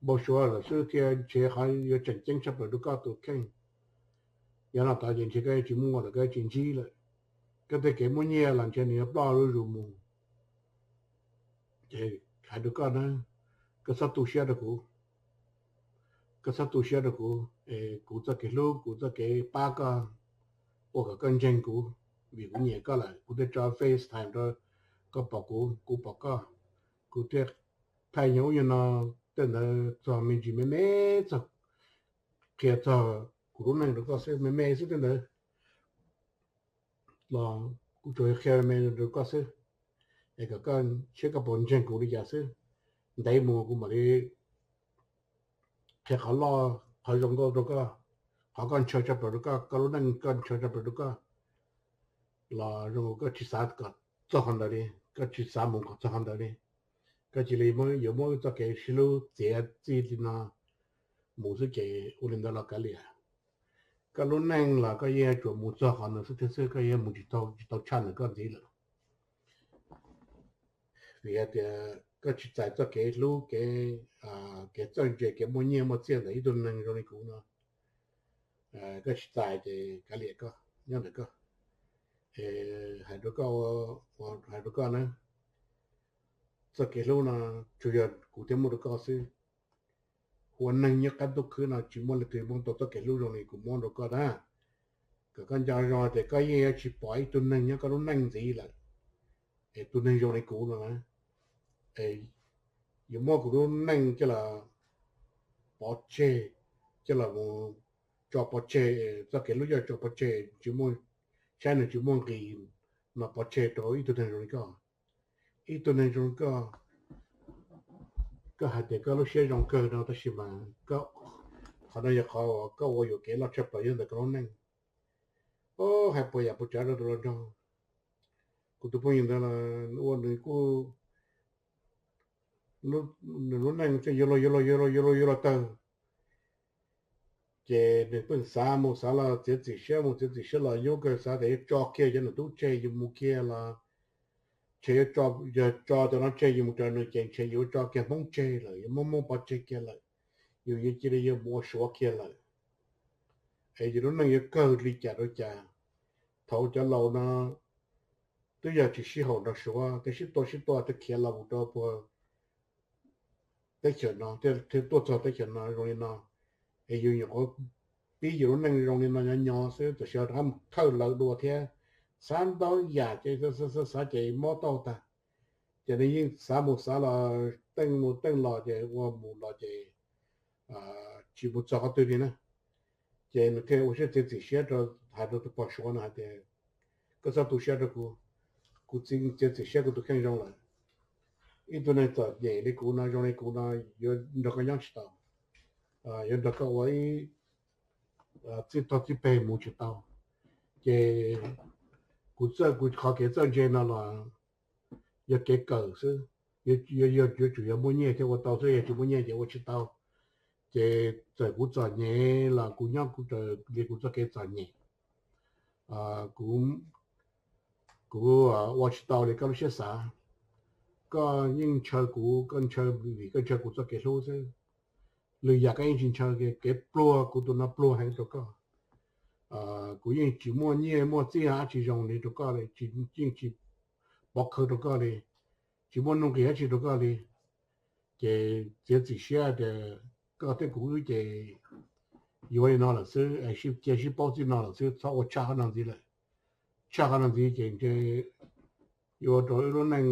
npau suav lawm xwb thiaj ntshe qhov yuav tseem ceeb tshaj plaws rau koj tus kheej. Yog no tod ces ntshe koj yuav tsis muaj lawm, koj yuav tsis ntsib lawm. Koj tej kev muaj nyiaj los ntshe nws yuav ploj zuj zus mus. Ces hais rau koj na, koj txhob tu siab rau kuv, koj txhob tu siab rau kuv, kuv txoj kev hlub, kuv txoj kev pab koj, ua kom koj ntseeg kuv, vim kuv nyiam koj lawm, kuv thiaj tso FaceTime rau koj pom kuv, kuv pom koj, kuv thiaj thaij nyob ub nyob no, tej ntawd txog me ntsis me me, txog qhia txog kuv lub neej rau koj xwb, me me xwb tej ntawd los kuv tsuas qhia me me rau koj xwb, es kom koj saib koj puas ntseeg kuv li cas xwb. Ntev mus kuv mam li qhia qhov loj qhov zoo nkauj rau koj, qhov koj ntshaw tshaj plaws rau koj, koj lub neej koj ntshaw tshaj plaws rau koj, los zoo koj tsis xav kom txog qhov ntawd li, koj tsis xav mus kom txog qhov ntawd li, koj cia li yuav muab wb txoj kev sib hlub txiav txij li no mus xwb ces ua li ntawd los kav liam. Koj lub neej los koj yeej yuav tsum mus txog qhov ntawd xwb thiab xwb, koj yeej mus tsis tau, tsis tau tshaj ntawm koj ntxiv lawm. Vim hais tias koj tsis txais txoj kev hlub, kev, kev txawj ntse, kev muaj nyiaj muaj txiaj ntawm ib tug neeg zoo li kuv no, koj tsis txais ces kav liam koj nyob ntawm koj. Hais rau koj, hais rau koj na, txoj kev hlub no tsuas yog kuv thiaj muab rau koj xwb. Ua neeg nyob qab ntuj khwb no tsis muaj leej twg muab tau txoj kev hlub zoo li kuv muab rau koj na. Kom koj nco zoo tias koj yeej yuav tsis pom ib tug neeg nyob koj lub neej ntxiv lawm, es tus neeg zoo li kuv no na, yuav muab kuv lub neej coj los pov tseg, coj los mus tso pov tseg, txoj kev hlub coj tso pov tseg, tsis muaj, saib nws tsis muaj nqis no pov tseg rau ib tug neeg zoo li koj. Ib tug neeg zoo li koj, koj hais tias koj lub siab zoo kawg no tab sis mas qhov no yog qhov koj ua yuam kev loj tshaj plaws nyob ntawm koj lub neej. Hais puas yam puas tsav rau tus hluas nraug, kuv tus phooj ywg ntawd los ua nws kuj, nws lub neej thiaj yuav luag yuav luag yuav luag yuav luag yuav luag tawg. Ces nws pheej xav mus xav los txiav txim siab mus txiav txim siab los yuav kawg, xav tias yuav tso kiag cov niam tub tseg yus mus kiag los ntshe yuav, yog tso cov no tseg yus mus raws nws ces ntshe yuav tso kiag Hmoob tseg lawm, yuav muab Hmoob pov tseg kiag lawm, yus yuav cia li yuav mus ua Suav kiag lawm. Es yus lub neej yuav kawg li cas rau cas? Thaum cov laus no twb yog tsis sib haum nrog Suav, twb sib tua sib tua twb khiav los mus rau puag teb chaws no thiab tuaj txog teb chaws no zoo li no, es yus nyuam qhuav pib yus lub neej zoo li no nyob nyob xwb, tam sim rov qab mus thawj lawv dua thiab, xav ntau yam ces xav xav ces mob tauj tag. Ces nws yeej xav mus xav los, teej mus teej los ces ua mus los ces tsis mus txog qhov twg li na. Ces nws thiaj ua siab txiav txim siab rau, hais rau tus pog Suav no hais tias, koj txhob tu siab rau kuv, kuv txiav txim siab kuv tus kheej zoo lawm. Ib tug neeg txom nyem li kuv no, zoo li kuv no, yuav nrog koj nyob tsis tau, yuav nrog koj ua ib txij tog txij peg mus tsis tau. Ces kuv txawj, kuv qhov kev txawj ntse no los yog kev kawm xwb, yuav tsum yog muaj nyiaj thiaj ua tau xwb, yog tsis muaj nyiaj ces ua tsis tau. Ces txawm kuv txom nyem los kuv nyob kuv raws li kuv txoj kev txom nyem, kuv ua tsis tau li koj lub siab xav. Koj yeej ntshaw kuv, koj ntshaw, vim koj ntshaw kuv txoj kev hlub xwb. Lwm yam koj yeej tsis ntshaw, kev pluag kuv tus no pluag heev rau koj. Kuv yeej tsis muaj nyiaj muaj txiaj dab tsi zoo li rau koj li, yeej tsis pov khawv rau koj li, tsis muaj nuj nqis dab tsi rau koj li. Ces txiav txim siab tias koj thiab kuv wb ces yuav li no lawm xwb, cia sib paub txij no lawm xwb, txhob ua tshaj qhov no ntxiv lawm. Tshaj qhov no ntxiv ces ntshe yuav ua rau wb lub neej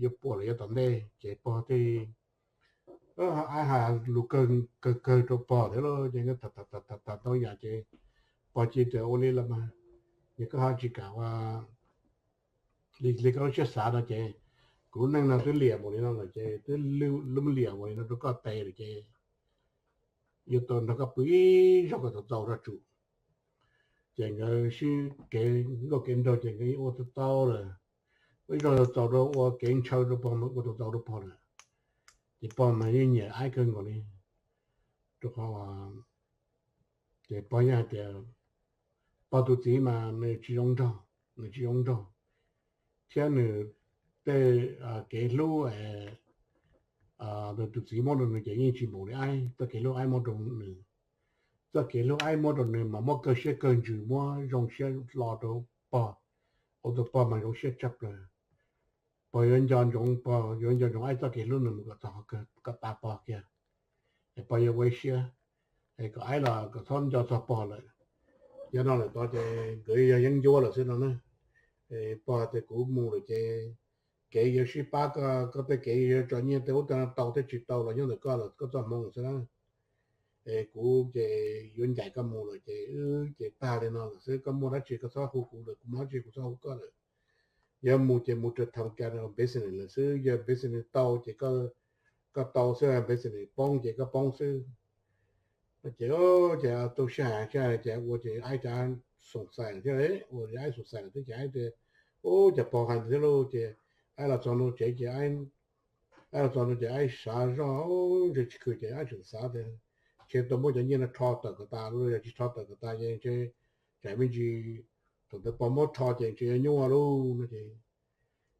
yuav puas lawm yav tom ntej. Ces pog thiaj hais lus kawg kawg rau pog thiab lauj, ces tham tham ntau yam ces pog cia tias ua li los mas, yog koj ho tsis kam ua li koj lub siab xav no ces kuv lub neej no twb liam mus li no lawm ces twb lub liam mus li no rau koj tes lawm ces yuav tau nrog koj pw ib zaug kom txaus txaus rog tsum. Ces nkawd sib kev nkauj kev nraug ces nkawd yeej ua tau tau lawm, ib zaug txaus rau ua kev ntshaw rau pog mas ua tau tau rau pog lawm. Ces pog mas yeej nyiam Aib kawg nkaus li, rau qhov ces pog yeej hais tias pog tus txiv mas nws tsis zoo nraug, nws tsis zoo nraug, thiab nws tej kev hlub nws tus txiv muab rau nws ces yeej tsis npaum li Aib txoj kev hlub Aib muab rau nws. Txoj kev hlub Aib muab rau nws mas muab kawg siab kawg ntsws, muab zoo siab hlo rau pog, ua rau pog mas zoo siab tshaj plaws. Pog yuav nco ntsoov, pog yuav nco ntsoov aib txoj kev hlub no mus kom txog kom tas pog kiag, es pog yuav ua ib siab, es kom aib los kom txhob nco txog pog lawm. Yog no lawm tod ces nkawd yog yeeb ncuab lawm xwb no na. Pog tias kuv mus lawm ces kev yuav sib pab, koj tej kev yuav tso nyiaj tej ub tej no tau thiab tsis tau los nyob ntawm koj lawm, koj txoj hmoo xwb na. Es kuv ces yuav ncaim koj mus lawm ces wb ces tag li no lawm xwb, koj muaj dab tsi koj txhob hu kuv lawm, kuv muaj dab tsi kuv txhob hu koj lawm. Yog mus ces mus raws tham kas business lawm xwb, yog business tau ces koj tau xwb, business poob ces koj poob xwb. Ces ces tu sij hawm sij hawm ces ua ces aib rov xoom xais lawm thiab, ua aib xoom xais lawm thiab ces aib tias, ub, cas pog hais ntawd thiab lauj. Ces aib los txog ntua tsev ces aib los txog ntua ces aib xav zoj ntshe tsis khw ces aib tseem xav tias ntshe tau muab cov nyiaj no rho tawm kom tas lauj, yog tsis rho tawm kom tas ces ntshe tsam me ntsis thaum ntawd pog muab rho ces ntshe yuav nyuaj lauj no ces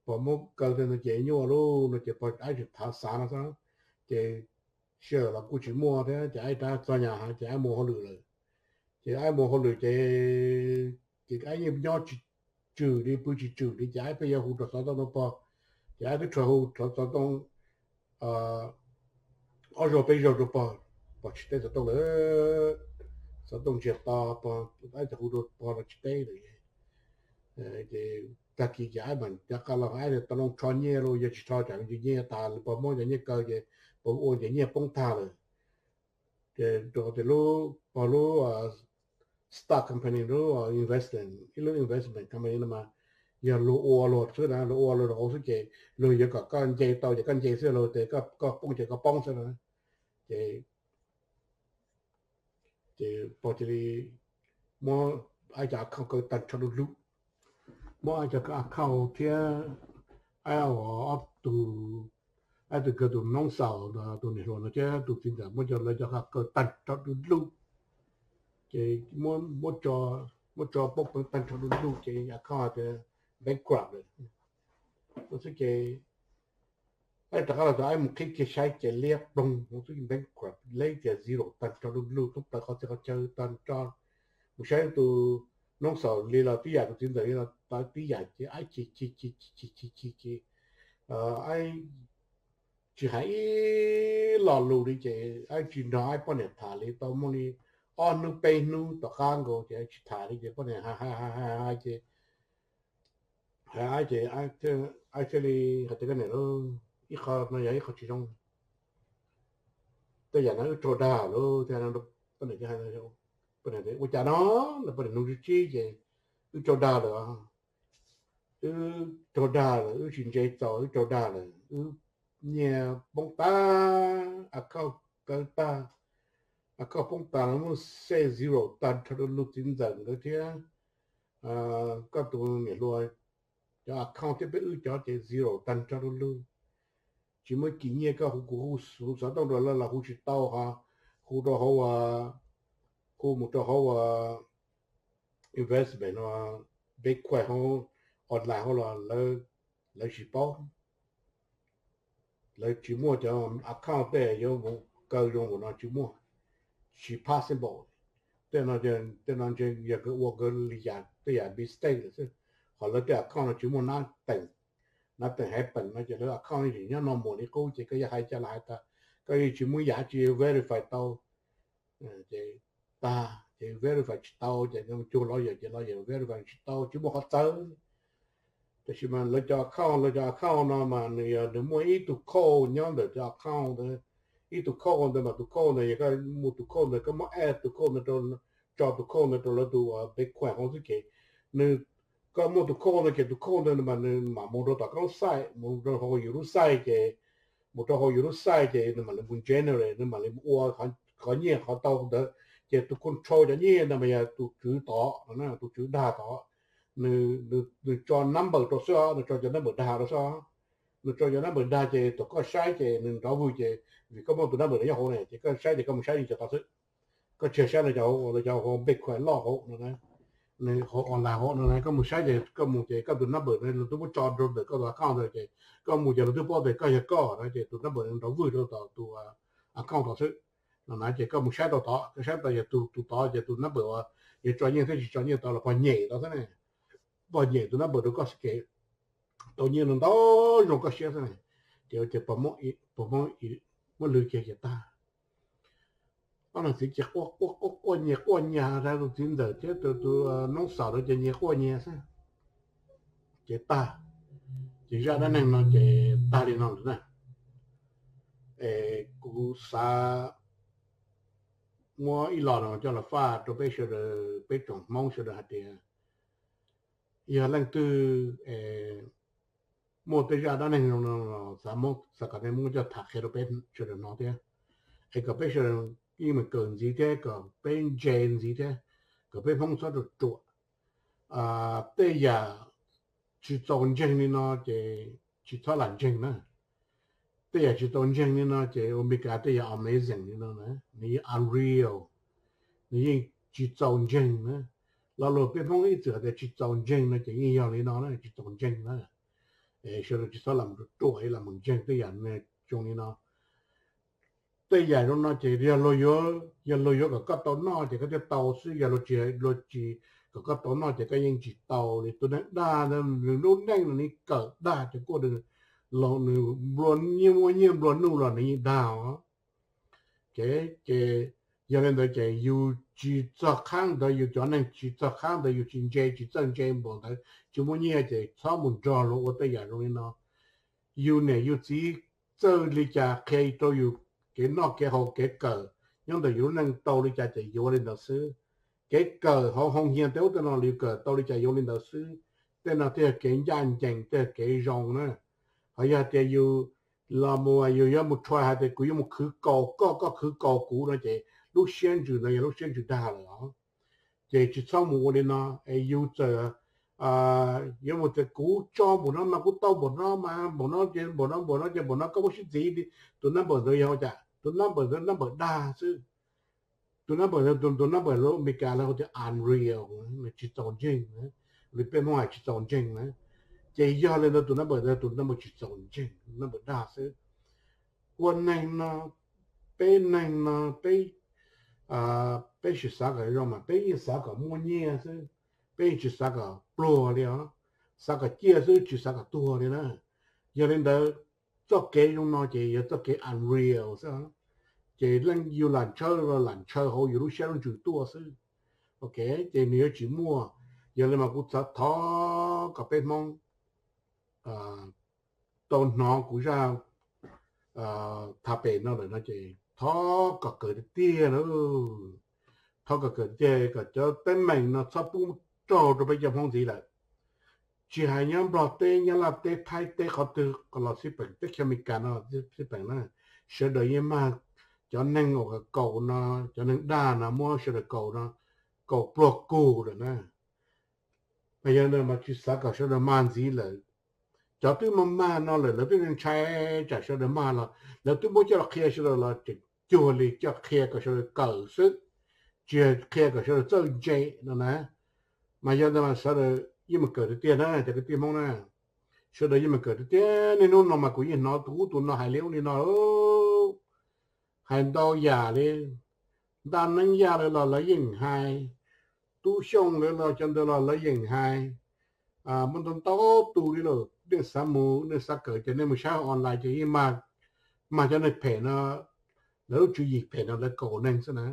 pog muab kaw tej ntawd ces nyuaj lauj no ces pog aib tseem thav xav no xwb. Ces sij hawm los kuj tsis muaj thiab ces aib rov txog nyab ces aib mus hauj lwm lawm. Ces aib mus hauj lwm ces, ces aib yeej nyob tsis tswm li, pw tsis tswm li ces aib pheej yuav hu rau xov tooj rau pog. Ces aib twb rho hu rau xov tooj ob zaug peb zaug rau pog, pog tsis teb xov tooj lawm. Xov tooj ntsiag to, pog aib tias hu rau pog los tsis teb lawm. Ces tag kis ces aib mam rov qab los, aib tias tau loo rho nyiaj lauj, yog tsis rho tsam me ntsis nyiaj tas, pog muab cov nyiaj kaw ces pog ua ces nyiaj poob tag lawm. Ces rau tias lub, pog lub stock company, lub investment, ib lub investment company no mas yog luag ua luag xwb na, luag ua luag rau hauv xwb ces luag yuav kom koj nce tau ces koj nce xwb, luag tias koj poob ces koj poob xwb na. Ces, ces pog cia li muab aib cov account kaw tag nrho du lug, muab aib cov account thiab aib ob tug, aib tus kawg tus noob xaus, tus niam hluas no thiab tus txiv ntxawm muab cov lawv cov kaw tag nrho du lug. Ces muab, muab tso poob peev tag nrho du lug ces account tias bankrupt lawm. Ua xwb ces aib rov qab los tau, aib mus qhib kiag saib ces liab ploog, ua xwb bankrupt, leb tias zero tag nrho du lug, thoob plaws qhov txhia qhov chaw tag nrho. Mus saib tus noob xaus li los tib yam, tus txiv ntxawm li los tib yam ces aib chim chim chim chim chim chim ces aib tsis hais ib lo lus li ces aib tsis nrog aib poj niam tham li tau muaj li ob hnub peb hnub tom qab nkaus ces tsis tham li ces poj niam hais hais hais hais ces hais aib ces aib thiaj li hais tias koj niam lauj, ib qho no yog ib qho tsis zoo, tej yam no wb raug dag lawm thiab. Poj niam ua cas no, poj niam nug tsib tsib ces wb raug dag lawm, wb raug dag lawm, wb tsis ntse txaus, wb raug dag lawm, wb nyiaj poob tag, account kaw tag, account poob tag, muaj xe zero tag nrho rau lug, txiv ntxawm nkawd thiab koj tus niam hluas cov account thiab peb wb cov ces zero tag nrho rau lug. Tsis muaj kis nyiaj, koj hu kuv hu xov tooj rau lawv los hu tsis tau, ho hu rau hauv, hu mus rau hauv investment no, Bitcoin hauv online hauv los lawv tsis paub, lawv tsis muaj cov account tej yuav mus kaw zoo npaum no, tsis muaj, tsis possible. Tej no, tej no ntshe yog nkawd ua nkawd li yam tej yam mistake lawm xwb, ho lawv tej account no tsis muaj nab teem, nab teem happen no ces lawv account yeej tseem nyob no mus li qub ces koj yuav hais cas los hais tag, koj yeej tsis muaj yam tsis verify tau. Ces tag ces verify tsis tau ces cuag lawyer ces lawyer verify tsis tau, tsis muaj qhov txawv. Tab sis mas lawv cov account, lawv cov account no mas nws yog nws muaj ib tug code nyob ntawm cov account ntawd, ib tug code ntawd mas tus code ntawd yog koj muaj tus code ntawd koj muab add tus code ntawd rau, tso tus code ntawd rau lawv tus Bitcoin hauv xwb ces nws, koj muaj tus code ntawd ces tus code ntawd mas nws mam mus rau tom koj lub site, mus rau hauv yus lub site ces, mus rau hauv yus lub site ces nws mam li mus generate, nws mam li mus ua qhov nyiaj qhov tau ntawd. Ces tus control cov nyiaj ntawd mas yog tus tswv tod, tus tswv dag tod, nws tso number rau xwb os, nws tso cov number dag rau xwb os. Nws tso cov number dag ces thaum koj saib ces nws nrov vwg ces vim koj muaj tus number nyob hauv ne ces koj saib ces koj mus saib li cov tod xwb. Koj tsis saib lawv cov hauv, lawv cov hauv Bitcoin loj hauv no na, nws hauv online hauv no na, koj mus saib ces koj mus ces koj tus number no lawv twb muab tso rau ntawm koj tus account ntawd ces koj mus ces lawv twb paub tias koj yog koj na ces tus number nrov vwg rau tom tus account tod xwb. No na ces koj mus saib tau tod, koj saib tau yog tus, tus tod ces tus number uas yog tso nyiaj thiab tsis tso nyiaj tod los pog nyem tod xwb ne, pog nyem tus number rau koj xwb ces tau nyiaj no ntau zoo koj siab xwb na. Ces ua cas pog Hmoob, pog Hmoob muab lwv kiag ces tag. Ob niag txiv ces quaj quaj quaj quaj nyias quaj nyias rau tus txiv ntxawm thiab tus, tus noob xaus rau ces nyias quaj nyias xwb. Ces tag, ces zaj dab neeg no ces tag li no lawm na. Es kuv xav muab ib los no coj los faj rau peb sawv daws, peb tsoom Hmoob sawv daws hais tias yog leej twg muaj tej zaj dab neeg zoo no los xav muab, xav kom nej muab coj tham qhia rau peb sawv daws hnov thiab, es kom peb sawv daws yeej meem kawm ntxiv thiab kom peb ntse ntxiv thiab, kom peb Hmoob txhob ruam ruam. Tej yam tsis txaus ntseeg li no ces tsis txhob lam ntseeg na. Tej yam tsis txaus ntseeg li no ces ua Meskas tej yam amazing li no na, nws yeej unreal, nws yeej tsis txaus ntseeg na. Lo lus peb Hmoob ib txwm hais tias tsis txaus ntseeg no ces yeej yog li no na, tsis txaus ntseeg na. Sawv daws tsis txhob lam ruam ruam lam mus ntseeg tej yam zoo li no. Tej yam zoo no ces yog luag yuav, yog luag yuav kom koj tau noj ces koj thiaj tau xwb, yog luag tsis, luag tsis kom koj tau noj ces koj yeej tsis tau li. Tus neeg dag ntawd nws lub neej no nws kawm dag cov kuj, los nws nplua nyiaj, muaj nyiaj nplua nuj los nws yeej dag os. Ces, ces yog li ntawd ces yus tsis txog qhab ntawd, yus cov neeg tsis txog qhab ntawd, yus tsis ntse, tsis txawj ntse npaum ntawd, tsis muaj nyiaj ces txhob mus nrog luag ua tej yam zoo li no. Yus niam yus txiv txawj li cas qhia rau yus, kev noj kev haus kev kawm nyob ntawm yus lub neej tau li cas ces yuav li ntawd xwb. Kev kawm hauv hoo hias tej ub tej no los yus kawm tau li cas yuav li ntawd xwb. Tej no thiaj yog kev ncaj ncees, thiaj yog kev zoo na. Ho yog tias yus los mus yus yuav mus try hais tias kuv yuav mus khwv kaus koj, koj khwv kaus kuv no ces lub siab ntsws ntawd yog lub siab ntsws dag lawm os. Ces tsis txhob mus ua li no. Es yus txawm yuav mus tias kuv tso npaum no mas kuv tau npaum no mas npaum no ces npaum no npaum no ces npaum no, koj muab sib txiv, tus number ntawd yog ua cas? Tus number ntawd number dag xwb. Tus number ntawd, tus number lub Meskas lawv hu tias unreal, tsis txaus ntseeg, li peb Hmoob hais tsis txaus ntseeg na. Ces yog li ntawd tus number ntawd tus number tsis txaus ntseeg, number dag xwb. Ua neeg no, peb neeg no peb, peb tsis xav kom zoo mas peb yeej xav kom muaj nyiaj xwb, peb yeej tsis xav kom pluag li os, xav kom ciaj xwb tsis xav kom tuag li na. Yog li ntawd txoj kev zoo no ces yog txoj kev unreal xwb, ces leej yus lam ntshaw los lam ntshaw hauv yus lub siab lub ntsws tuaj xwb. Ok, ces nws yuav tsis muaj. Yog li mas kuv xav thov kom peb Hmoob tau hnov kuv zaj tham pem no lawm no ces thov kom kawm tiag tiag na. Thov kom kawm tiag tiag kom cov teeb meem no txhob pub raug rau peb cov Hmoob ntxiv lawm. Tsis hais nyob Nplog teb, nyob Laj teb, Thaib teb, qhov twg los xij peem, teb chaws Amelikas no xij peem na, sawv daws yeej mag cov neeg uas kaus no, cov neeg dag no muab sawv daws kaus no, kaus pluag kug lawm na. Mas yog ntawd mas tsis xav kom sawv daws mag ntxiv lawm. Cov twb mag mag no lawm lawv twb ntshai tsam sawv daws mag los lawv twb muab coj los qhia sawv daws los tseem cuag li coj qhia kom sawv daws kawm xwb, tsis qhia kom sawv daws txawj ntse no na. Mas yog ntawd mas sawv daws yeej mus kawm tiag tiag na cov kwv tij Hmoob na. Sawv daws yeej mus kawm tiag tiag, niaj hnub no mas kuv yeej hnov tus ub tus no hais li ub li no, hais ntau yam li, Ntaj Neeb Yaj lawv los lawv yeej hais, Tub Xyooj lawv los cov ntawd los lawv yeej hais. Muaj ntau ntau tus li lawm, nej xav mus nej xav kawm ces nej mus saib online ces yeej mag cov neeg phem no, lawv lub tswv yim phem no lawv kaus neeg xwb na.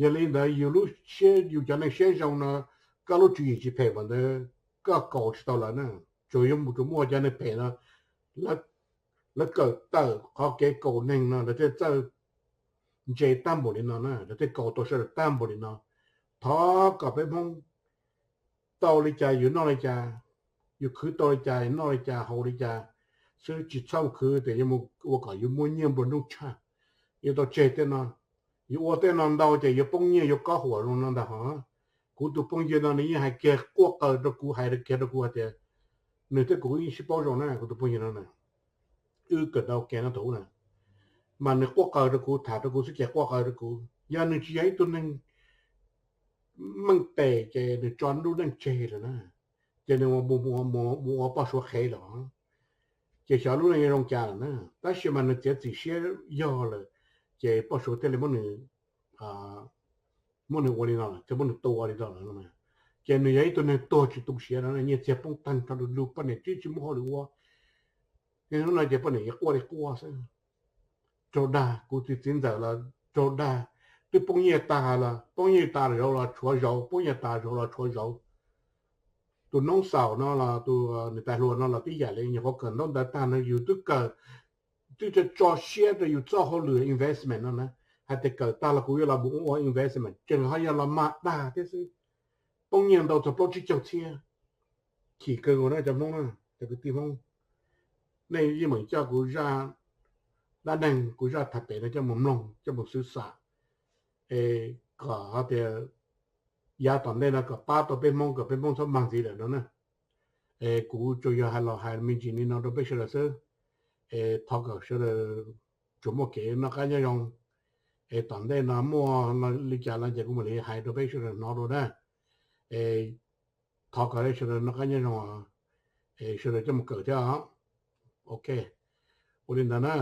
Yog li ntawd yus lub siab, yus cov neeg siab zoo no, koj lub tswv yim tsis phem npaum ntawd, koj kaus tsis tau lawv na. Tsuas yuav mus tsuas muaj cov neeg phem no, lawv kawm tawm qhov kev kaus neeg no lawv thiaj txawj ntse tag npaum li no na, lawv thiaj kaus tau sawv daws tag npaum li no. Thov kom peb Hmoob tau li cas yus noj li cas, yus khwv tau li cas noj li cas haus li cas xwb, tsis txhob khwv tias yuav mus ua kom yus muaj nyiaj nplua nuj tshaj. Yuav tau tseg tej no, yus ua tej no ntau ces yuav poob nyiaj yuav kob huam zoo no ntag hos. Kuv tus phooj ywg no nws yeej hais kiag quaj qw rau kuv, hais kiag rau kuv hais tias nws thiab kuv yeej sib paub zoo na, kuv tus phooj ywg no na, wb kawm ntawv ua ke no thaum ub na, mas nws quaj qw rau kuv, tham rau kuv xwb ces quaj qw rau kuv. Yog nws tsis yog ib tug neeg meej pem ces nws tso lub neej tseg lawm na, ces nws mus ua poj suav qhev lawm, ces xyov lub neej yuav zoo cas lawm na. Tab sis mas nws txiav txim siab yog lawm, ces poj suav thiaj li muab nws, muab nws ua li no, thiaj muab nws tua li no lawm. Ces nws yog ib tug neeg tuag tsis tu siav no, nyiaj txiag poob tag nrho, lug poj niam twb tsis muaj hauj lwm ua. Hnub no ces poj niam quaj li quaj xwb. Raug dag, kuv tus txiv ntxawm los raug dag, twb poob nyiaj tas los poob nyiaj tas, zauv los tshuav zauv, poob nyiaj tas zauv los tshuav zauv. Tus noob xaus no los tus niam tais hluas no los tib yam li, nyuam qhuav kawm ntaub ntawv tag no yus twb kawm, twb tso siab rau yus txoj hauj lwm investment no na. Hais tias kawm tag los kuv yuav los mus ua investment, tseem ho yog los mag dag thiab xwb. Poob nyiaj ntau txog plaub tsib caug txhiab. Chim kawg nkaus na cov Hmoob na, cov kwv tij Hmoob. Nej yeej meem coj kuv zaj dab neeg, kuv zaj tham pem no coj mus mloog, coj mus xwv xam, es kom hais tias yav tom ntej no kom pab tau peb Hmoob, kom peb Hmoob txhob mag ntxiv lawm no na. Es kuv tsuas yog hais los hais me ntsis li no rau peb sawv daws xwb. Es thov kom sawv daws tsuas muaj kev noj qab nyob zoo. Es tom ntej no muaj li cas los ces kuv mam li hais rau peb sawv daws hnov dua na. Es thov kom sawv daws noj qab nyob zoo, es sawv daws coj mus kawm thiab. Ok, ua li ntawd na.